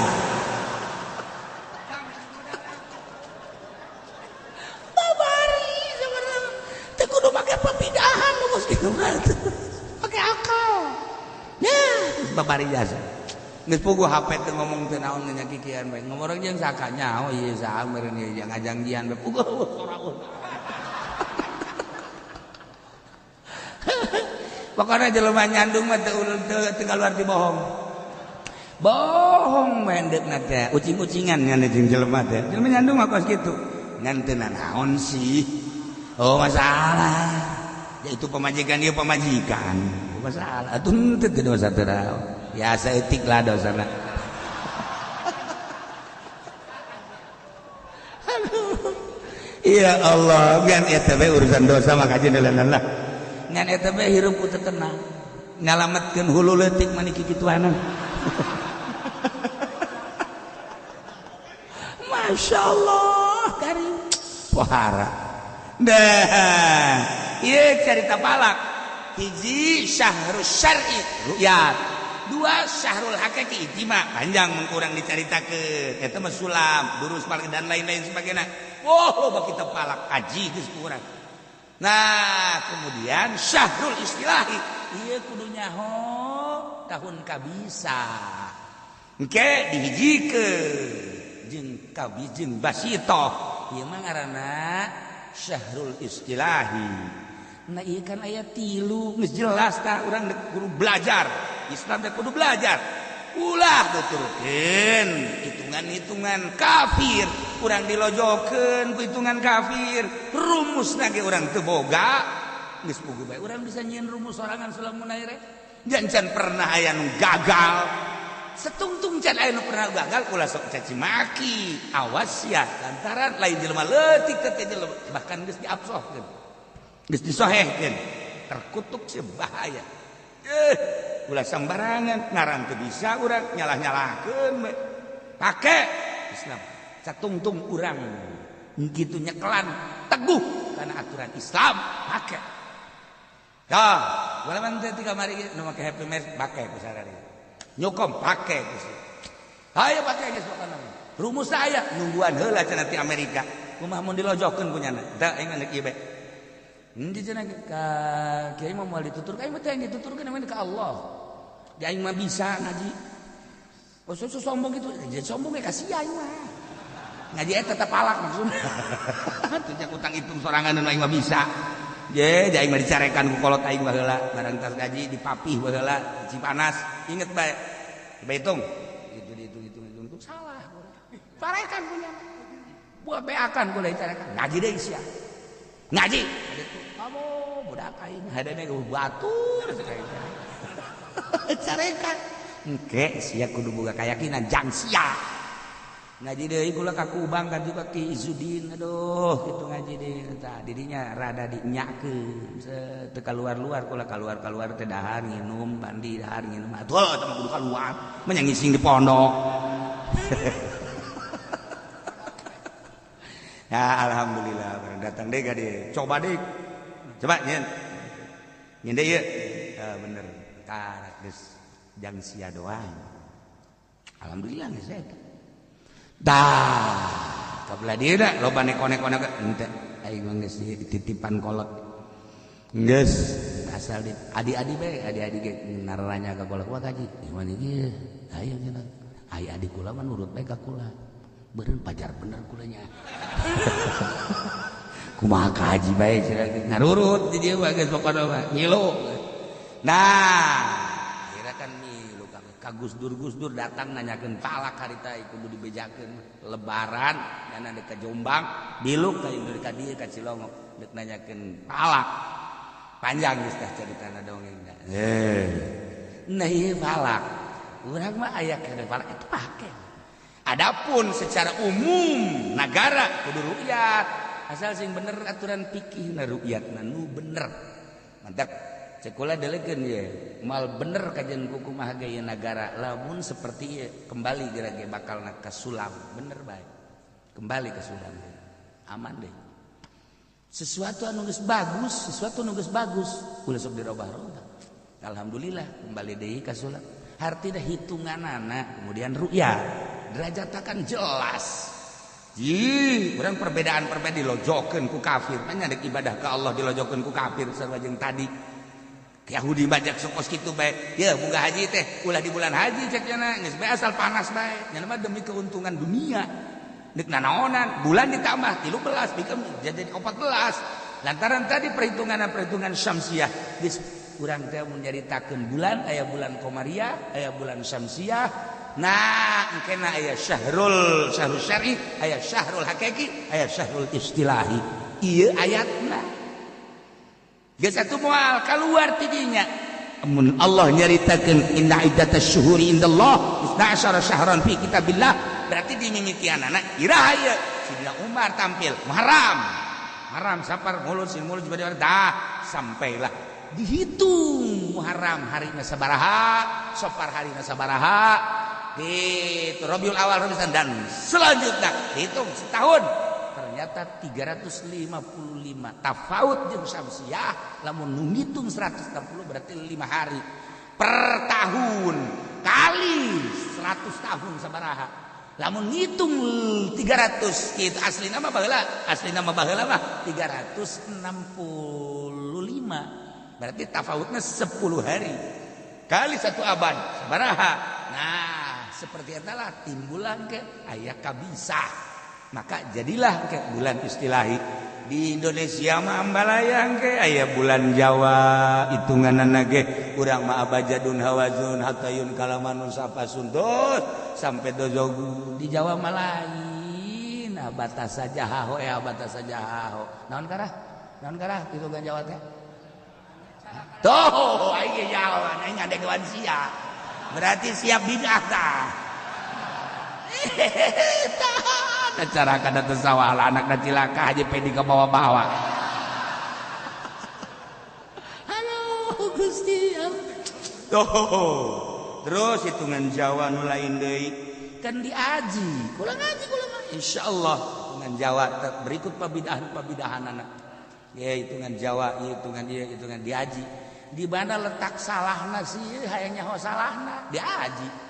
Itu mah pakai akal. Ya, babari jasa. Geus puguh HP teu ngomong teu naon nya kikian bae. Ngomong jeung sakanya, oh ieu saha meureun ieu ngajangjian bae puguh soraun. Pokoknya jelema nyandung mah teu kaluar ti bohong. Bohong mendekna teh, ucing-ucingan ngan jeung jelema teh. Jelema nyandung mah kos kitu. Ngan teu nanaon sih. Oh masalah. Ya itu pemajikan ieu pemajikan. Masalah. Atuh henteu teu dosa teu naon. Ya saeutik lah dosana. Aduh. Ya Allah, ngan eta we urusan dosa mah kajeun lah. Ngan eta we hirup ku teu tenang. Ngalametkeun hulu leutik mah niki kituanan. Masya Allah, karim pohara. Nah, ieu carita palak. Hiji syahrul syar'i ru'yat, dua syahrul hakiki ijma panjang mun kurang dicaritakeun. Eta mah sulam, durus palak dan lain-lain sebagainya. Oh, loba kita palak haji geus kurang. Nah, kemudian syahrul istilahi ieu kudu nyaho tahun kabisa. Engke dihijikeun jeung kabijeng basitoh ieu mah ngaranna syahrul istilahi. Nah ieu kan aya 3 geus jelas tah urang kudu belajar Islam teh kudu belajar ulah tuturkeun hitungan-hitungan kafir urang dilojokeun ku hitungan kafir rumusna ge urang teu boga geus puguh bae urang bisa nyieun rumus sorangan sulamun aire jangan pernah aya nu gagal setungtung can aya nu pernah gagal ulah sok caci maki awas ya lantaran lain jelema leutik teh jelema bahkan geus diabsohkeun geus disohehkeun terkutuk sih bahaya ulah sembarangan ngarang teu bisa urang nyalah-nyalahkeun we pake Islam satungtung urang kitu nyekelan teguh karena aturan Islam pake ya ulah mah teh kamari nu make happy mes pake ku sarari nyukom pake geus. Hayo pake geus pokona. Rumus aya nungguan heula cenah ti Amerika. Kumaha mun dilojokeun ku nyana. Tah aing mah ieu bae. Henteu cenah ka kiai mah moal dituturkeun, aing mah teh dituturkeun namanya ka Allah. Di aing mah bisa ngaji. Oh so sombong gitu, jadi sombong ge ka sia aing mah. Ngaji eta tetep palak maksudna. Teu utang hitung sorangan nu aing mah bisa. Je, aing mah dicarekan ku kolot aing baheula, barang tas gaji dipapih baheula, Cipanas, inget bae. Dihitung, gitu dihitung hitung hitung salah. Carekan punya. Buat beakan kula dicarekan. Ngaji deui sia. Ngaji. Kamu budak aing hadene batur carekan. Engke sia kudu boga keyakinan jang sia. Ngaji deui kula ka Kubang ka juga Ki Izudin aduh kitu ngaji deui tah didinya rada dinyakeun teu kaluar-luar kula kaluar-kaluar teh dahar nginum mandi dahar nginum atuh teh mah kudu kaluar mah ngising di pondok. Ya alhamdulillah bareng datang deui ka dieu coba deui coba nyeun nyeun deui ieu bener karak geus jang sia doang alhamdulillah geus eta. Dah, kabelah dia dah, loba neko-neko henteu aing mah geus dititipan kolot. Geus asal di adi-adi bae, adi-adi ge naranya ka kolot wah kaji. Gimana ieu? Ayo cenah. Ai adi kula mah nurut bae ka kula. Beureun pajar bener kulanya. Kumaha ka haji bae cenah ngarurut di dieu mah geus pokona mah ngilu. Nah, akhirnya kan ka Gus Dur datang nanyakeun palak harita kudu dibejakeun lebaran dan ada ka Jombang biluk ka ieu ka dieu ka Cilongok deuk nanyakeun palak panjang geus tah caritana dongengna nah ieu palak urang mah aya keneh palak itu pake adapun secara umum nagara kudu rukyat asal sing bener aturan fikihna rukyatna nu bener mantap. Sekolah delekeun ye mal bener kajian kuku mah ge nagara lamun seperti ieu kembali geura ge bakal ka sulam bener bae kembali ke sulam aman deh sesuatu anu geus bagus sesuatu anu geus bagus ulah sok dirobah-robah alhamdulillah kembali deui ka sulam hartina hitunganana kemudian ru'yah derajat kan jelas. Ih, urang perbedaan-perbedaan dilojokeun ku kafir. Manya dek ibadah ka Allah dilojokeun ku kafir sarua jeung tadi. Yahudi bajak sokos kitu bae. Ya bunga haji teh ulah di bulan haji cek nya geus bae asal panas bae. Nya mah demi keuntungan dunia. Deuk nanaonan bulan ditambah 13 pikeun jadi 14. Lantaran tadi perhitungan-perhitungan syamsiah geus urang teh mun nyaritakeun bulan aya bulan komariah, aya bulan syamsiah. Nah, engkena aya syahrul syar'i, aya syahrul hakiki, aya syahrul istilahi. Ieu ayatna. Geus atuh moal kaluar tidinya. Mun Allah nyaritakeun inna iddatasy syuhuri indallah 12 syahran fi kitabillah, berarti dimimitianana iraha ieu. Sidina Umar tampil Muharram. Muharram Safar Mulud Sin Mulud Jumadil dah sampailah dihitung Muharram harina sabaraha, Safar harina sabaraha, gitu Rabiul Awal Rabiul dan selanjutnya dihitung setahun. Ternyata 355 tafaut jeung syamsiah lamun nu ngitung 160 berarti 5 hari per tahun kali 100 tahun sabaraha lamun ngitung 300 kitu asli nama baheula asli nama baheula mah 365 berarti tafautnya 10 hari kali satu abad sabaraha. Nah seperti itulah timbulan ke aya kabisah maka jadilah ke bulan istilahi di Indonesia mah ambalayang ke aya bulan Jawa hitunganna ge urang mah abajadun hawazun hatayun kalamanun sapasun dos sampai dozogu di Jawa mah lain batas saja haho ya batas saja haho naon karah hitungan Jawa teh tuh aing Jawa aing ngadegewan sia berarti siap bidah tah. Cara kada tersawal anak cilaka aja pedi ke bawah-bawah. Halo Gusti. Tuh. Terus hitungan Jawa nu lain deui kan diaji. Kula ngaji kula mah insyaallah hitungan Jawa berikut pabidahan-pabidahanana. Ya hitungan Jawa, hitungan ieu, hitungan diaji. Di mana letak salahna sih hayang nyaho salahna diaji.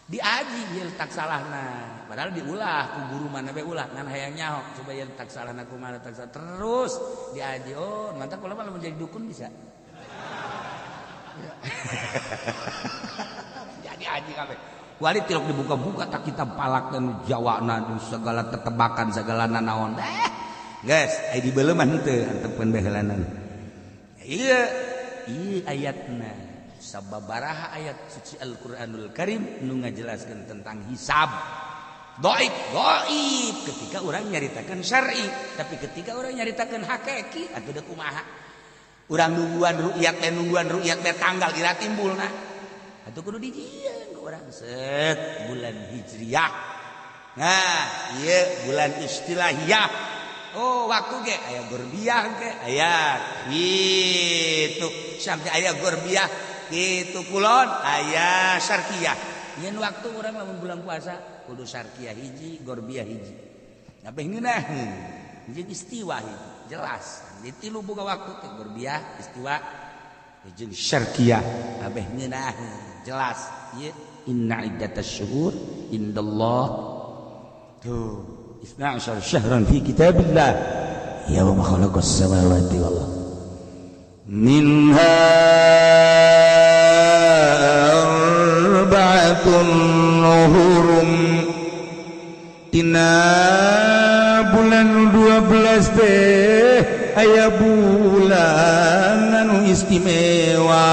Diaji ieu letak salahna padahal diulah ku guru mana bae ulah ngan hayang nyaho coba ieu letak salahna kumaha letak salah terus diaji. Oh mantap kula mah lamun jadi dukun bisa ya. Jadi aji kabeh wali tilok dibuka-buka tak kitab palak dan Jawana segala tetebakan segala nanaon guys ai dibeuleum mah henteu antepkeun baheulanan ieu ieu ayatna sababaraha ayat suci Al-Qur'anul Karim nu ngajelaskeun tentang hisab. Dhaif, dhaif ketika orang nyaritakeun syar'i, tapi ketika orang nyaritakeun hakiki atuh deuk kumaha? Urang nungguan ru'yat teh tanggal ira timbulna. Atuh kudu dijieun ku urang set bulan Hijriah. Nah, ieu bulan istilahiyah. Oh, waktu ge aya gorbiah ge aya kitu. Sampai aya gorbiah gitu kulon aya syarqiyah. Yen waktu urang lamun bulan puasa kudu syarqiyah hiji, gorbiah hiji. Kabeh ngeunah. Jeung istiwa hiji, jelas. Di tilu boga waktu teh gorbiah, istiwa jeung syarqiyah. Kabeh ngeunah, jelas. Ieu inna iddatasy syuhur indallah. Tuh, 12 syahran fi kitabillah yauma khalaqas samawati wal ardh. Minha arba'atun hurum tina bulan 12 teh aya bulan anu istimewa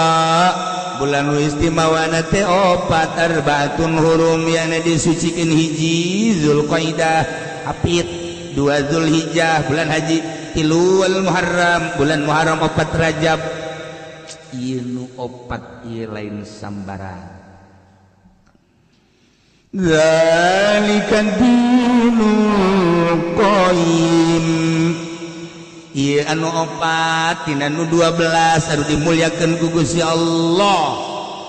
bulan nu istimewana teh opat arba'atun hurum yana disucikeun hiji Zulqaidah apit 2 Zulhijjah bulan haji 3 wal Muharram bulan Muharram 4 Rajab ieu nu opat ieu lain sambarang. Zalika dinul qayyim ieu anu opat tina nu 12 anu dimulyakeun ku Gusti Allah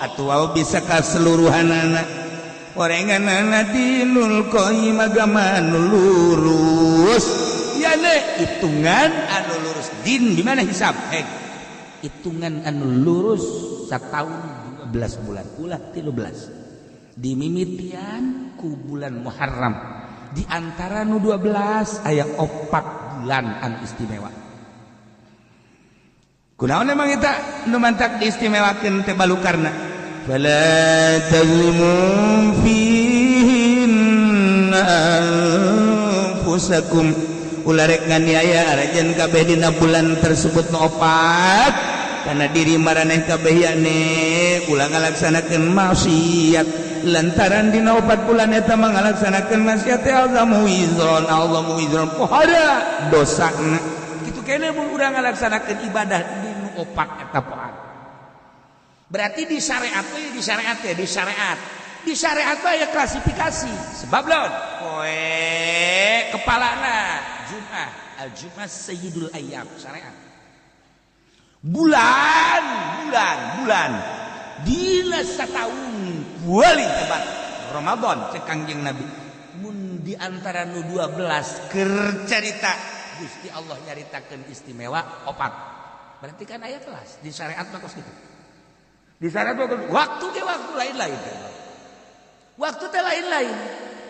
atuh bisa kaseluruhanana orenganana dinul qayyim agama anu lurus ya ne hitungan anu lurus din di mana hisab hek hitungan anu lurus setahun 12 bulan ulah 13 dimimitian ku bulan Muharram di antara nu 12 aya 4 bulan anu istimewa. Kunaon emang eta nu mantak diistimewakeun teh balukarna? Fala tazlimu fihinna anfusakum. Ulah rek nganiaya aranjeun kabeh dina bulan tersebut nu opat kana diri maraneh kabeh yakni ulah ngalaksanakeun maksiat lantaran dina opat bulan eta mah ngalaksanakeun maksiat teh azamu wizron azamu wizron pohara dosana kitu kene mun urang ngalaksanakeun ibadah di nu opat eta poat. Berarti di syariat we, di syariat ya, di syariat. Di syariat aya klasifikasi. Sebab lawan poe kepalana Jumat, al-Jumat sayyidul ayyam syariat. Bulan, bulan, bulan. Dina sataun paling hebat Ramadan cek Kangjeng Nabi. Mun di antara nu 12 keur carita Gusti Allah nyaritakeun istimewa opat. Berarti kan aya kelas di syariat mah kos kitu. Di syariat mah waktu ge waktu lain-lain. Waktu teh lain-lain.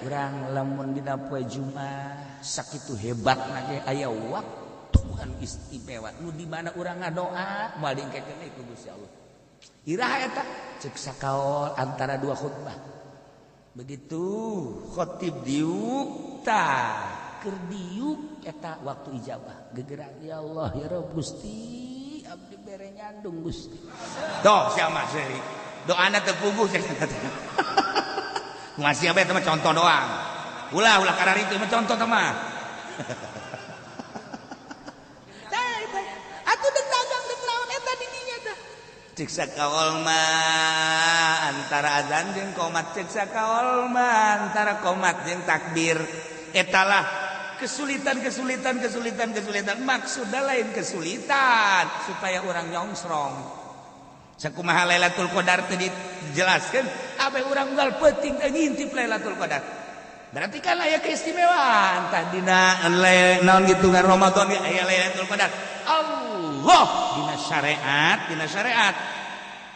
Urang lamun dina poe Jumat sakitu hebatna ge aya waktu anu istimewa nu di mana urang ngadoa moal diengkekeun ku Gusti Allah. Iraha eta cek sakaol antara dua khutbah. Begitu khotib diuk tah keur diuk eta waktu ijabah gegerak ya Allah ya Rabb Gusti abdi bere nyandung Gusti. Doh sia mah seuri. Doana teu puguh cek masih apa itu mah contoh doang. Ulah ulah karar itu mah contoh teh mah. Tah eta atuh deuk dagang deuk naon eta di dinya tah. Cek sakaol mah antara azan jeung qomat, cek sakaol mah antara qomat jeung takbir. Etalah kesulitan kesulitan kesulitan kesulitan. Maksudna lain kesulitan supaya orang nyongsrong. Sakumaha Lailatul Qadar teh dijelaskeun, abe urang unggal peuting teh ngintip Lailatul Qadar. Berarti kan aya keistimewaan tah dina naon hitungan Ramadan ge aya Lailatul Qadar. Allah dina syariat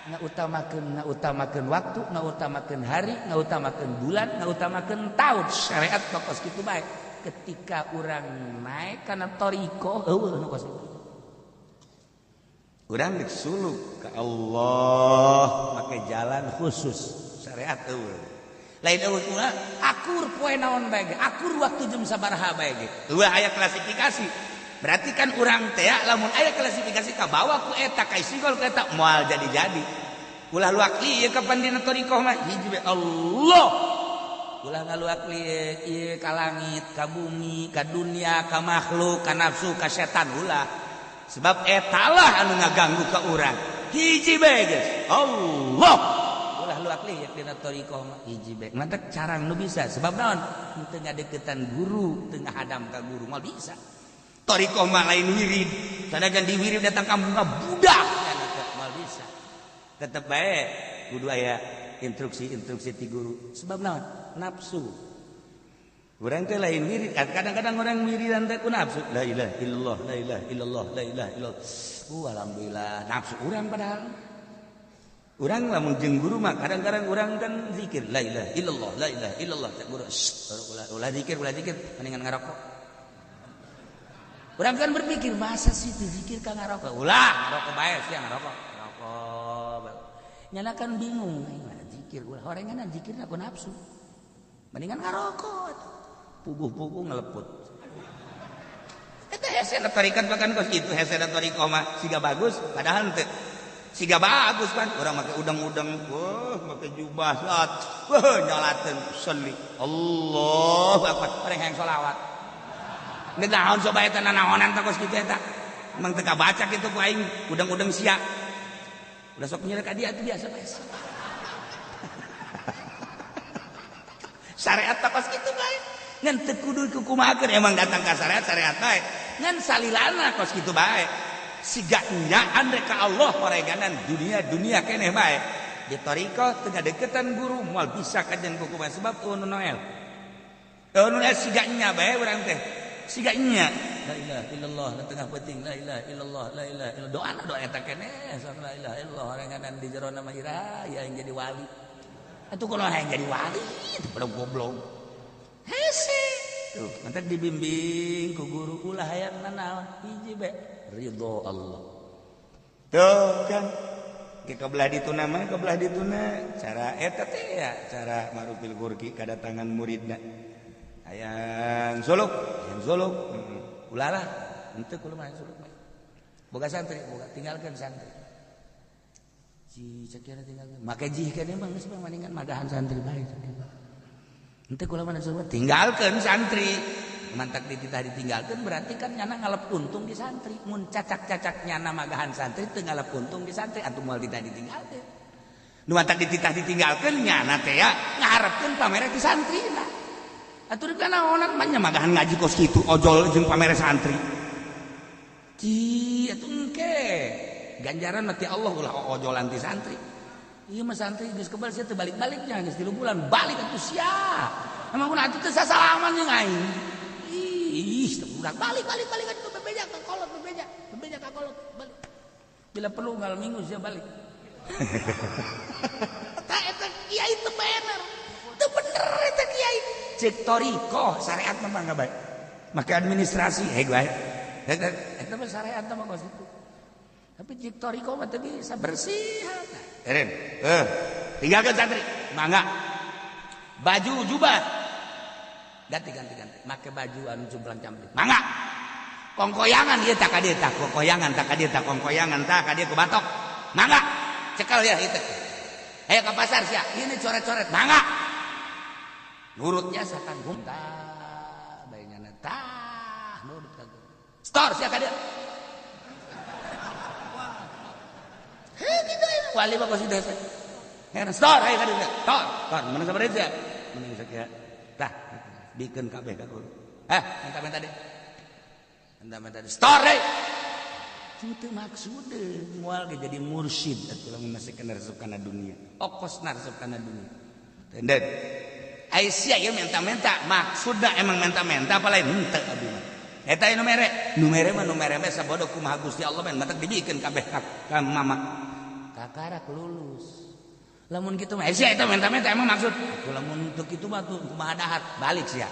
ngautamakeun waktu, ngautamakeun hari, ngautamakeun bulan, ngautamakeun taun. Syariat kos kitu bae. Ketika urang naik kana thariqah eueuh nu kos kitu. Urang geus suluk ka Allah make jalan khusus syariat eueuh. Lain eueuh ulah akur poe naon bae ge, akur waktu jam sabaraha bae ge. Eueuh aya klasifikasi. Berarti kan urang teh lamun aya klasifikasi ka bawa ku eta ka isigol ku eta moal jadi-jadi. Ulah luak ieu kapan dina thariqah mah hiji bae Allah. Ulah ngaluak ieu ka langit, ka bumi, ka dunia, ka makhluk, ka nafsu, ka setan ulah. Sebab etalah anu ngaganggu ka urang. Hiji bae geus. Allah. Ulah luak lieur dina thariqah mah hiji bae. Mantak carang nu bisa sebab naon? Teu ngadeukeutan guru, teu ngahadam ka guru moal bisa. Thariqah mah lain wirid. Sanajan di wirid datang kampung ka budak moal bisa. Tetep bae kudu aya instruksi-instruksi ti guru. Sebab naon? Nafsu. Urang teh lain wirid, kadang-kadang orang wiridan teh ku nafsu. La ilaha illallah, la ilaha illallah, la ilaha illallah. Alhamdulillah, nafsu urang padahal. Urang lamun jeung guru mah kadang-kadang urang kan zikir la ilaha illallah, la ilaha illallah cak guru. Ulah ulah zikir, mendingan ngarokok. Urang kan berpikir masa sih teu zikir ka ngarokok. Ulah, ngarokok bae sia ngarokok. Ngarokok. Nyana kan bingung, zikir ulah horengan zikirna ku nafsu. Mendingan ngarokok. Puguh-puguh ngeleput. Eta hese tarikat bahkan kos kitu hese thariqah mah siga bagus padahal teu siga bagus kan urang make udang-udang wah make jubah salat wah nyalateun sholli Allahu akbar bareng hayang sholawat. Naon coba eta nanaonan teh kos kitu eta. Emang teu kabaca kitu ku aing udang-udang sia. Udah sok nyerek ka dia atuh biasa bae. Syariat teh kos kitu bae. Ngan teu kudu kukumahakeun emang datang ka syariat syariat bae. Ngan salilana kos kitu bae. Siga nyaan rek ka Allah horeganan dunia-dunia keneh bae. Di thariqah teu ngadeukeutan guru moal bisa kajen kukumaha sebab nu noel. Nu noel siga nya bae urang teh. Siga nya la ilaha illallah na tengah peuting la ilaha illallah la ilaha illallah doana doa eta keneh sok la ilaha illallah horeganan di jero nama ira ya yang jadi wali. Atuh kunaon hayang jadi wali itu pada goblok. Hese tuh mantak dibimbing ku guru ulah hayang nanaon hiji bae ridho Allah. Tuh kan ke kebelah dituna mah kebelah dituna cara eta teh ya cara marupil kurki kadatangan muridna hayang suluk ulah lah henteu kulo mah suluk mah boga santri boga tinggalkeun santri si cekira tinggalkeun make jihkeun emang geus mah maningan madahan santri bae henteu kulo mah suluk tinggalkeun santri mantak dititah ditinggalkan berarti kan nyana ngalep untung di santri mun cacak-cacak nyana magahan santri teu ngalep untung di santri atuh moal dititah ditinggalkeun nu mantak dititah ditinggalkeun nyana teh ya ngaharepkeun pamere ti santrina atuh rek naonan mah nya magahan ngaji kos kitu ojol jeung pamere santri ci atuh engke ganjaran mah ti Allah ulah ojolan ti santri ieu mah santri geus kebal sia teu balik-baliknya geus 3 bulan balik atuh sia emang kun atuh teu sasalaman jeung aing. Ih, budak balik balik balik kan bebeja ka kolot bebeja bebeja ka kolot balik. Bila perlu ngal minggu sia balik. Eta eta kiai teu bener. Teu bener eta kiai. Cek toriko syariat mah mangga bae. Make administrasi heg bae. Eta mah syariat mah kos kitu. Tapi cek toriko mah teu bisa bersih. Eren, tinggalkeun santri. Mangga. Baju jubah ganti ganti ganti make baju anu cumplang campling mangga kongkoyangan ieu tak ka dieu tah kongkoyangan tak ka dieu tah kongkoyangan tah ka dieu ku batok mangga cekal ya ieu teh ayo ka pasar sia ieu coret-coret mangga nurut jasa kan hum tah bae nyana tah nurut ka store sia ka dieu heuh kitu wali mah kos desa heran store ayo ka dieu tor tor mana sabar sia mana sakia tah bikin kabeh ka guru. Minta-minta deh. Minta-minta deh. Store deh. Itu maksudnya moal ge jadi mursyid atuh lamun masih kana resep kana dunia. Okosna resep kana dunia. Tenden. Ai sia ieu minta-minta, maksudna emang minta-minta apa lain henteu abdi mah. Eta nu mere, nu mere mah nu mere mah sabodo kumaha Gusti Allah men matak dibikeun kabeh ka mama. Kakarak lulus. Lamun kitu mah sia eta minta-minta emang maksud aku lamun teu kitu mah tuh kumaha dahar balik sia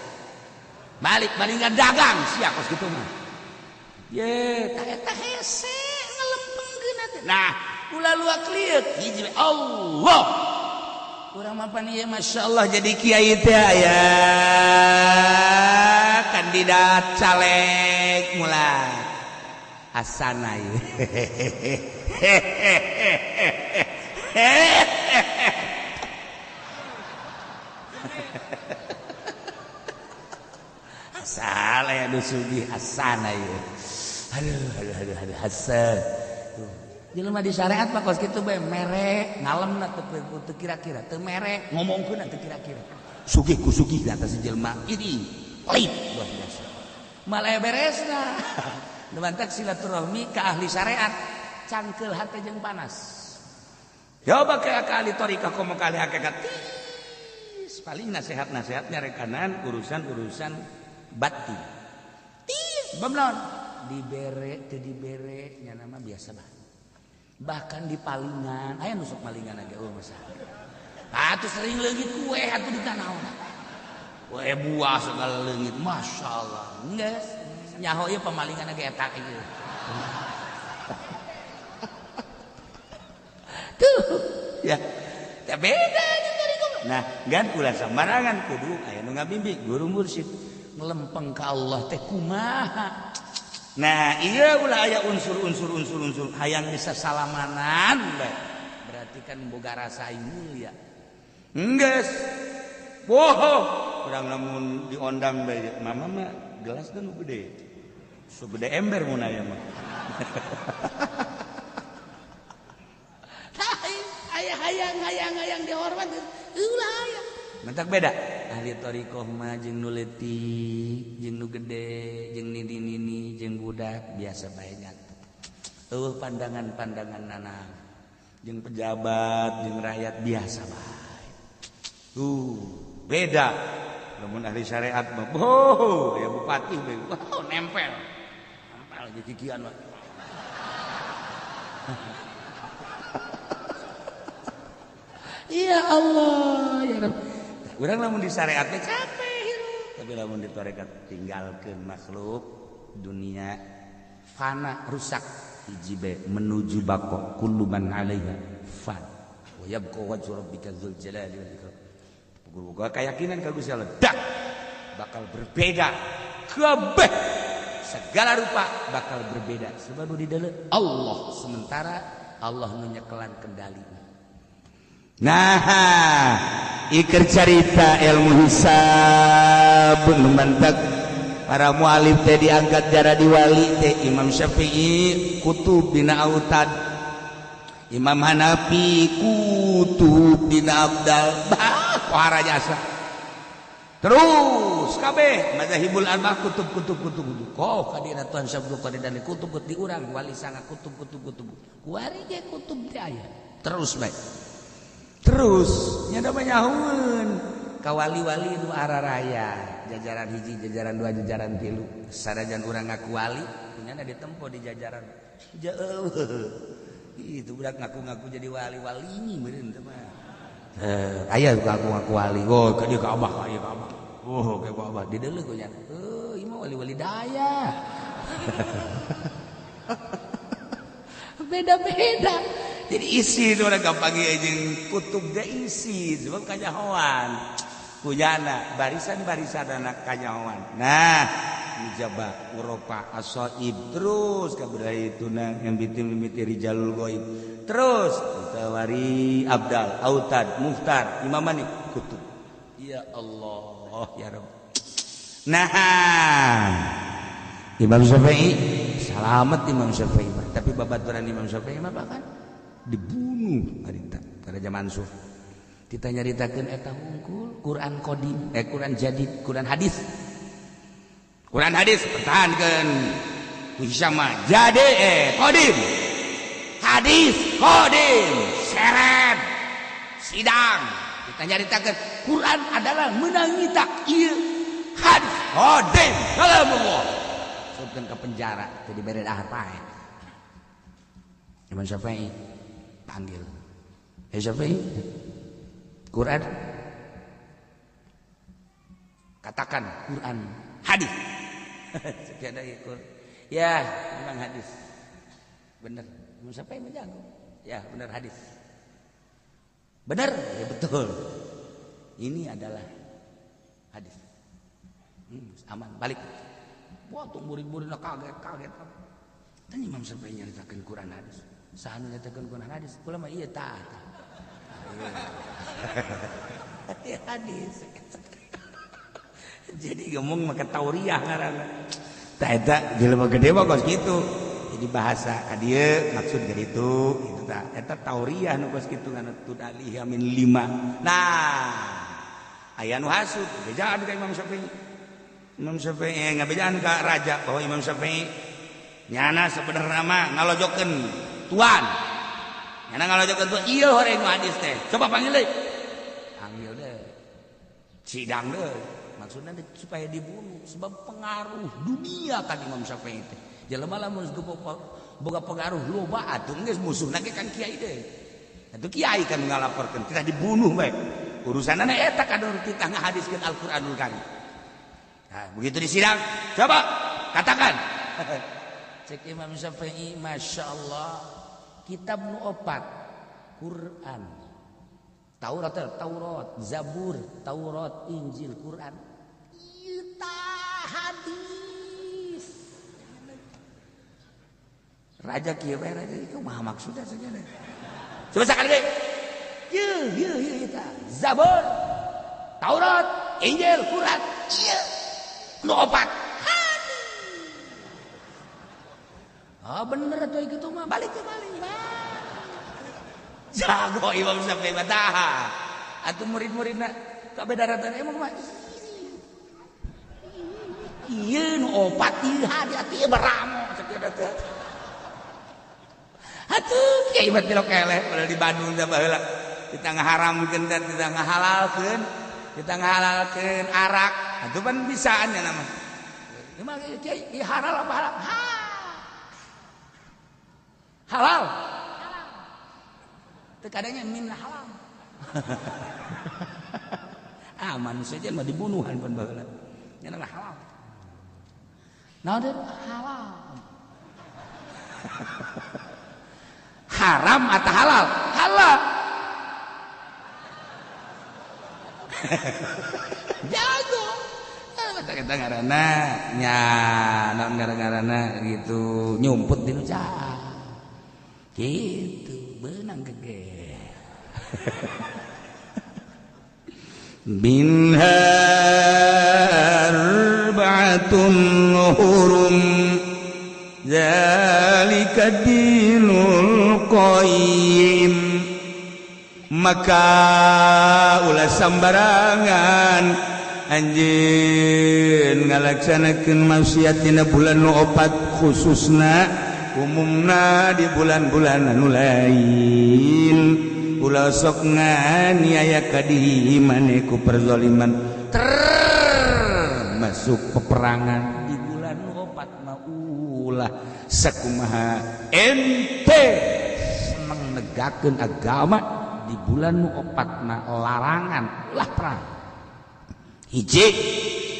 balik bandingkan dagang sia kos kitu mah ye tah eta hese ngalempengkeun atuh nah ulah luak lieuk hiji Allah urang mah pan ieu masyaallah jadi kiai teh aya kandidat caleg mulai asana ieu asal ya sugih asana ieu. Aduh aduh aduh aduh hasan. Jelema di syariat mah kos kitu bae mere ngalemna teu kira-kira teu mere ngomongkeun teu kira-kira. Sugih ku sugih di atas jelema ini pelit luar biasa. Malah beresna. Nu mantak silaturahmi ka ahli syariat cangkeul hate jeung panas. Coba ke ahli thariqah komo ka ahli hakikat. Tis paling nasihat-nasihatnya rekanan urusan-urusan batin. Tis bemlon dibere teu dibere nya nama biasa bah. Bahkan di palingan aya nu sok malingan ge eueuh masa. Atuh sering leungit kue atuh di tanaon. Kue buah segala leungit masyaallah. Geus nyaho ieu pamalingan ge eta ieu. Tuh ya teh beda jeung thariqah. Nah, gan ulah sembarangan kudu aya nu ngabimbing guru mursyid ngelempeng ka Allah teh kumaha. Nah, iya ulah aya unsur-unsur unsur-unsur hayang bisa salamanan bae. Berarti kan boga rasa mulia. Enggeus. Boho, urang lamun diondang bae mama mah gelas nu gede. Segede ember mun aya mah. Aya hayang-hayang dihormat ulah aya. Mentak beda ahli thariqah mah jeung nu leutik, jeung nu gede, jeung nini-nini, jeung budak biasa bae nyatu. Eueuh pandangan-pandangan nanang jeung pejabat, jeung rakyat biasa bae. Beda. Lamun ahli syariat mah, oh, ya bupati bae. Wow, nempel. Nempel jeung kikian mah. Ya Allah, ya Rabb. Urang lamun di syariat teh capek hirup, tapi lamun di tarekat tinggalkeun makhluk dunia fana rusak. Hiji bae menuju bako kullu man 'alaiha fan wa yabqa wajhu rabbika dzul jalali wal ikram. Boga keyakinan ka Gusti Allah dak bakal berbeda kabeh segala rupa bakal berbeda sebab nu di dalam Allah sementara Allah nu nyekelan kendali. Nah, iker carita ilmu hisab nu mantak para mualif teh diangkat jara di wali teh Imam Syafi'i kutub dina autad, Imam Hanafi kutub dina abdal, bah pohara jasa. Terus kabeh mazahibul arba'ah kutub kutub kutub kutub. Kok kadina Tuhan Syabdul Qadir dan kutub di urang wali sanga kutub kutub kutub. Kuari ge kutub teh aya. Terus bae. Terus nya da nyahueun ka wali-wali nu araraya, jajaran hiji, jajaran dua, jajaran tilu. Sanajan urang ngaku wali, kunyana ditempo di jajaran. Jauh. Itu budak ngaku-ngaku jadi wali-wali ini meureun teh mah. Aya ngaku-ngaku wali. Oh, ka dieu ka abah, ka ieu ka abah. Oh, ka abah di deuleu kunyana. Heuh, ieu mah wali-wali daya. Beda-beda. Jadi isi itu orang gampang jeung kutub ge isi sebab kanyahoan. Kunyana barisan-barisan anak kanyahoan. Nah, mujabah Eropa asoib terus kabudaya itu yang bitin mimiti rijalul goib terus mutawari abdal autad muhtar imamani kutub. Ya Allah ya Rabb. Nah, Imam Syafi'i selamat Imam Syafi'i, tapi babaturan Imam Syafi'i mah bahkan dibunuh harita Raja Mansur. Kita nyaritakeun eta hungkul Quran qadim, Quran jadid, Quran hadis. Quran hadis pertahankeun ku sama jadi qadim. Hadis qadim seret sidang. Kita nyaritakeun Quran adalah menangi tak ieu hadis qadim kalamullah. Masukkeun ke penjara teu dibere dahar pae. Imam Syafi'i panggil. Ya Syafi'i, Quran katakan Quran hadis. Sekian dari Quran. Ya, memang hadis. Benar. Imam Syafi'i menjago. Ya, benar hadis. Benar, ya betul. Ini adalah hadis. Aman, balik. Wah, tuh murid-muridna kaget-kaget. Dan Imam Syafi'i nyaritakeun Quran hadis. Saha nu nyaritakeun Quran hadis? Kula mah ieu tah. Ya hadis. Jadi ngomong make tauriah ngaranna. Tah eta jelema gede mah kos kitu. Jadi bahasa ka dieu maksud ka ditu kitu tah. Eta tauriah nu kos kitu nganu tudalihi min lima. Nah, aya nu hasud bejaan ka Imam Syafi'i. Imam Syafi'i ngabejaan ka raja bahwa Imam Syafi'i nyana sebenarnya mah ngalojokeun tuan. Nyana ngalojokeun tuan ieu horeng nu hadis teh. Coba panggil deui. Panggil deh. Sidang deh. Maksudnya supaya dibunuh sebab pengaruh dunia kan Imam Syafi'i teh. Jelema lamun boga pengaruh loba atuh geus musuhna ge kan kiai deui. Atuh kiai kan ngalaporkeun kita dibunuh bae. Urusanna eta kador kita ngahadiskeun Al-Qur'anul Karim. Nah, begitu di sidang, coba katakan. Cek Imam Syafi'i, Masya Allah, kitab nu opat, Quran, Taurat, Taurat, Zabur, Taurat, Injil, Quran. Ieu tah hadis. Raja kieu bae raja ieu mah maksudna saja. Coba sakali deui. Ieu ieu ieu tah. Zabur, Taurat, Injil, Quran. Ieu nu opat. Ah oh, bener atuh kitu mah balik ke balik. Jago Imam Syafi'i mah tah. Atuh murid-muridna kabeh daratan emang mah ieu nu opat ieu hadi atuh ieu beramo sakieu teh. Atuh kiai mah tilok eleh padahal di Bandung teh baheula kita ngaharamkeun dan kita ngahalalkeun, kita ngahalalkeun arak. Atuh pan bisaan nya nama. Ieu mah kiai ieu halal apa halal? Halal. Halal. Terkadangnya min halal. Ah manusia mah dibunuhan pan baheula. Nya mah halal. Naon deui halal. Haram atau halal? Halal. Jago. Kita ngarana nya naon ngaran-ngaranna gitu nyumput di nu cah. Gitu beunang gege. Minha arba'atun hurum zalika dinul qayyim. Maka ulah sambarangan anjeun ngalaksanakeun maksiat dina bulan nu opat khususna umumna di bulan-bulan anu lain. Ulah sok nganiaya ka diri maneh ku perzaliman termasuk peperangan di bulan nu opat mah ulah sakumaha ente seneng negakeun agama di bulan nu opat mah larangan ulah perang. Hiji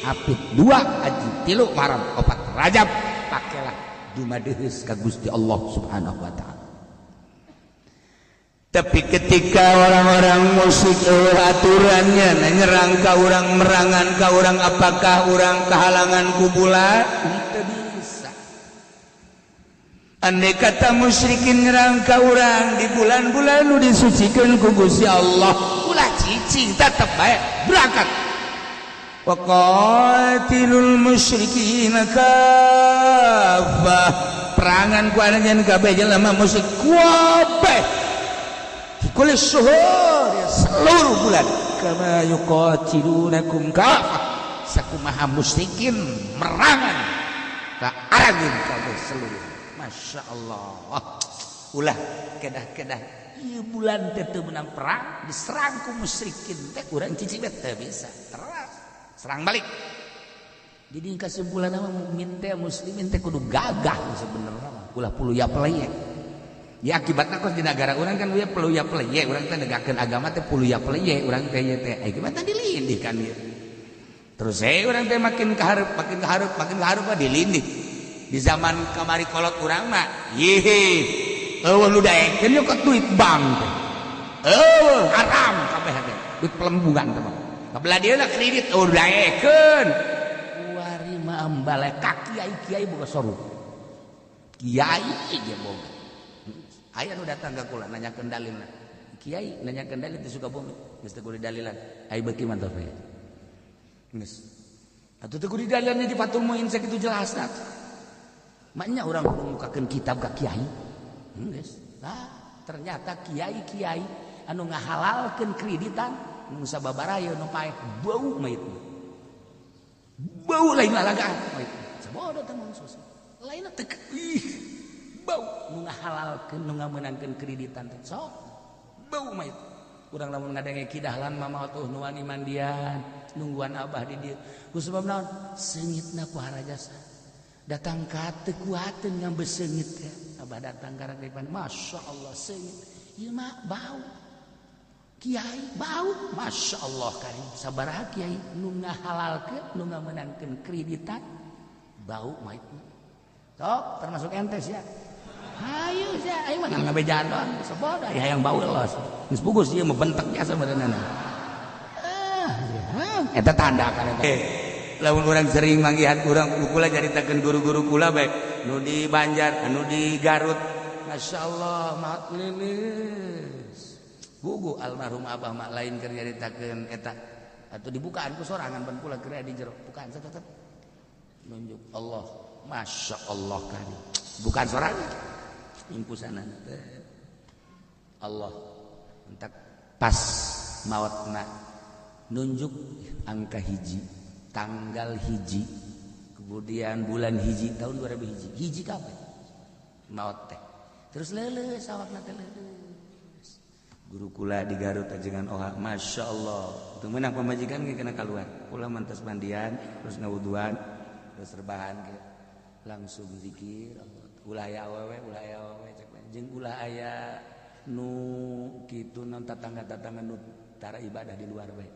hapit dua aji tilu maram opat Rajab pakailah dumadeheus ka Gusti Allah Subhanahu wa taala. Tapi ketika orang-orang musyrik aturannya nyerang ka urang, merangan ka urang, apakah urang kehalangan ku bulan? Teu bisa. Andai kata musyrikin nyerang ka urang di bulan-bulan nu disucikeun ku Gusti Allah, ulah cicing tetep bae berangkat. Wa qatilul musyrikina kaffah, perangan ku anjeun kabeh jelema musyrik kabeh kulis suhur seluruh bulan kama yuqatilunakum kafah sakumaha musyrikin merangan ka aranjeun kabeh seluruh. Masya Allah ulah kedah-kedah ieu bulan teh teu meunang perang diserang ku musyrikin teh urang cicing teh teu bisa terus serang balik. Jadi kesimpulan mah mukmin teh muslimin teh kudu gagah sebenarnya mah ulah puluya peleyek. Ya akibatna kos di negara urang kan we peluya peleye, urang teh negakeun agama teh puluya peleye, urang teh ye teh akibatna dilindih kan ieu. Terus urang teh makin kahareup, makin kahareup, makin kahareup mah dilindih. Di zaman kamari kolot urang mah, yih, eueuh nu daekeun nyokot duit bank teh. Eueuh haram kabeh teh, duit pelembungan teh mah. Kabelah dieu lah kredit eueuh daekeun. Kuari mah ambale ka kiai-kiai boga soruk. Kiai ge boga. Aya nu datang ka kula nanyakeun dalilna. Kiai nanyakeun dalil teh Sukabumi, geus teu kudu dalilan. Ai beuki mantap we. Geus. Atuh teu kudu dalilan di Fathul Muin sakitu jelasna. Maknya urang kudu mukakeun kitab ka kiai. Geus. Lah, ternyata kiai-kiai anu ngahalalkeun kreditan nu sababaraha nu paeh bau mayitna. Bau lain lalagaan mayitna. Sabodo teh mun susah. Lainna teh ih bau nu ngahalalkeun nu ngamenangkeun kreditan teh sok bau mah itu. Urang lamun ngadenge kidahlan mah maot nu wani mandian nungguan abah di dieu ku sebab naon seungitna ku harajasa datang ka teu kuateun ngambe seungit teh abah datang ka depan Masya Allah seungit ieu mah bau kiai bau Masya Allah karim sabaraha kiai nu ngahalalkeun nu ngamenangkeun kreditan bau mah itu sok termasuk entes ya. Hayu sia, aing mah ngabejaan doang, sabodo aya hayang bau los. Geus pugus ieu mah bentek jasa meureunana. Ah, eta tanda kan eta. Lamun urang sering manggihan urang kula caritakeun guru-guru kula bae, nu di Banjar, anu di Garut. Masyaallah, maot lilis. Gugu almarhum abah mah lain keur nyaritakeun eta. Atuh dibukaan ku sorangan ban kula keur di jero, bukaan satetep. Nunjuk Allah, Masya Allah kan. Bukan sorangan. Impusanan Allah entak pas maotna nunjuk angka hiji tanggal hiji kemudian bulan hiji tahun 2000 hiji hiji kabeh maot teh terus leuleus awakna teh leuleus. Guru kula di Garut ajengan oha Masya Allah teu meunang pamajikan ge kena kaluar kula mantas mandian terus ngawuduan terus rebahan ge langsung zikir Allah ulah aya awewe ulah aya awewe cek jeung ulah aya nu kitu non tatangga-tatangga nu tara ibadah di luar bae.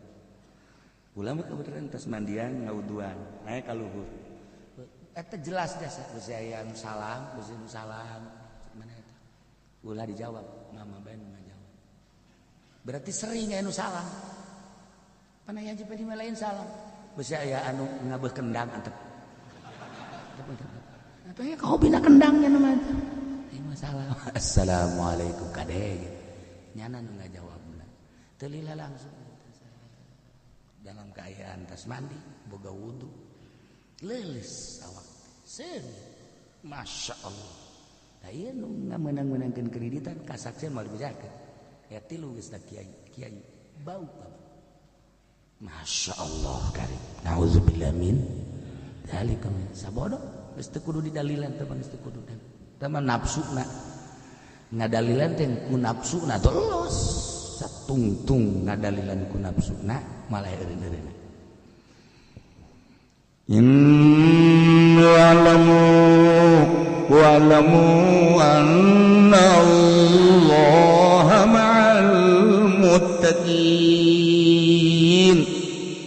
Ulah mah kebetulan tos mandian ngawuduan naik ka luhur. Eta jelas jasa bisi aya nu salam, bisi nu salam. mana eta ulah dijawab mama bae nu ngajawab berarti sering aya nu salam pan aya Haji Pedi mah lain salam besi aya anu ngabeuh kendang antep atau ya kahobina kendangnya nu mah ieu mah salam assalamualaikum kade nyana nu ngajawabna teu lila langsung dalam keadaan tas mandi boga wudu leuleus awak seungit Masya Allah. Nah ieu nu ngamenang-menangkeun kreditan kasaksian moal dibejakeun ya tilu geus da kiai kiai bau bapak Masya Allah karim nauzubillah min dzalika min sabodo geus teu kudu didalilan teh geus teu kudu teh mah nafsuna ngadalilan teh ku nafsuna terus satungtung ngadalilan ku nafsuna malah eureun-eureun wa'lamu wa'lamu anna Allaha ma'al muttaqin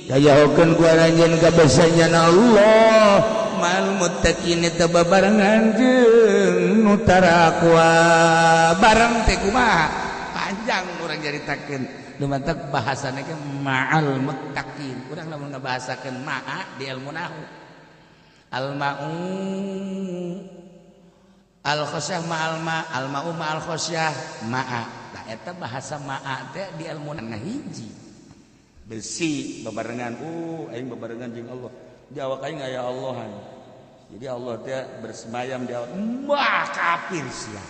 kayahokeun ku aranjeun kabesanya Allah ma'al muttaqin eta babarengan jeung nu tarakwa bareng teh kumaha panjang urang caritakeun lumantak bahasana ge ma'al muttaqin urang lamun ngabahasakeun ma'a di ilmu nahwu al ma'u al khasyah ma'al ma al ma'u ma'al khasyah ma'a tah eta bahasa ma'a teh di ilmu nahwu hiji besi babarengan aing babarengan jeung Allah di awak aing aya Allah jadi Allah teh bersemayam di awak wah kafir sia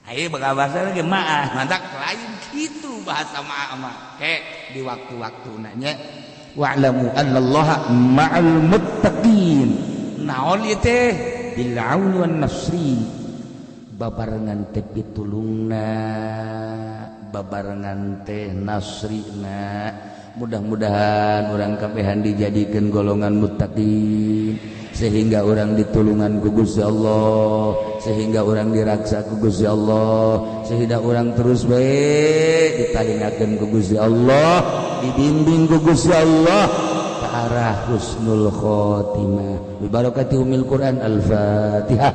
ayo bakal bahasa lagi ma'a mantak lain gitu bahasa ma'a mah kayak di waktu-waktu nanya wa'lamu annallaha ma'al muttaqin naon ieu teh bil auni wan nasri babarengan teh pitulungna babarengan teh nasrina mudah-mudahan urang kabehan dijadikeun golongan muttaqin sehingga orang ditulungan ku Gusti Allah sehingga orang diraksa ku Gusti Allah sehingga orang terus bae ditahingakeun ku Gusti Allah dibimbing ku Gusti Allah ke arah husnul khotimah bi barakati umil Quran. Al-Fatihah.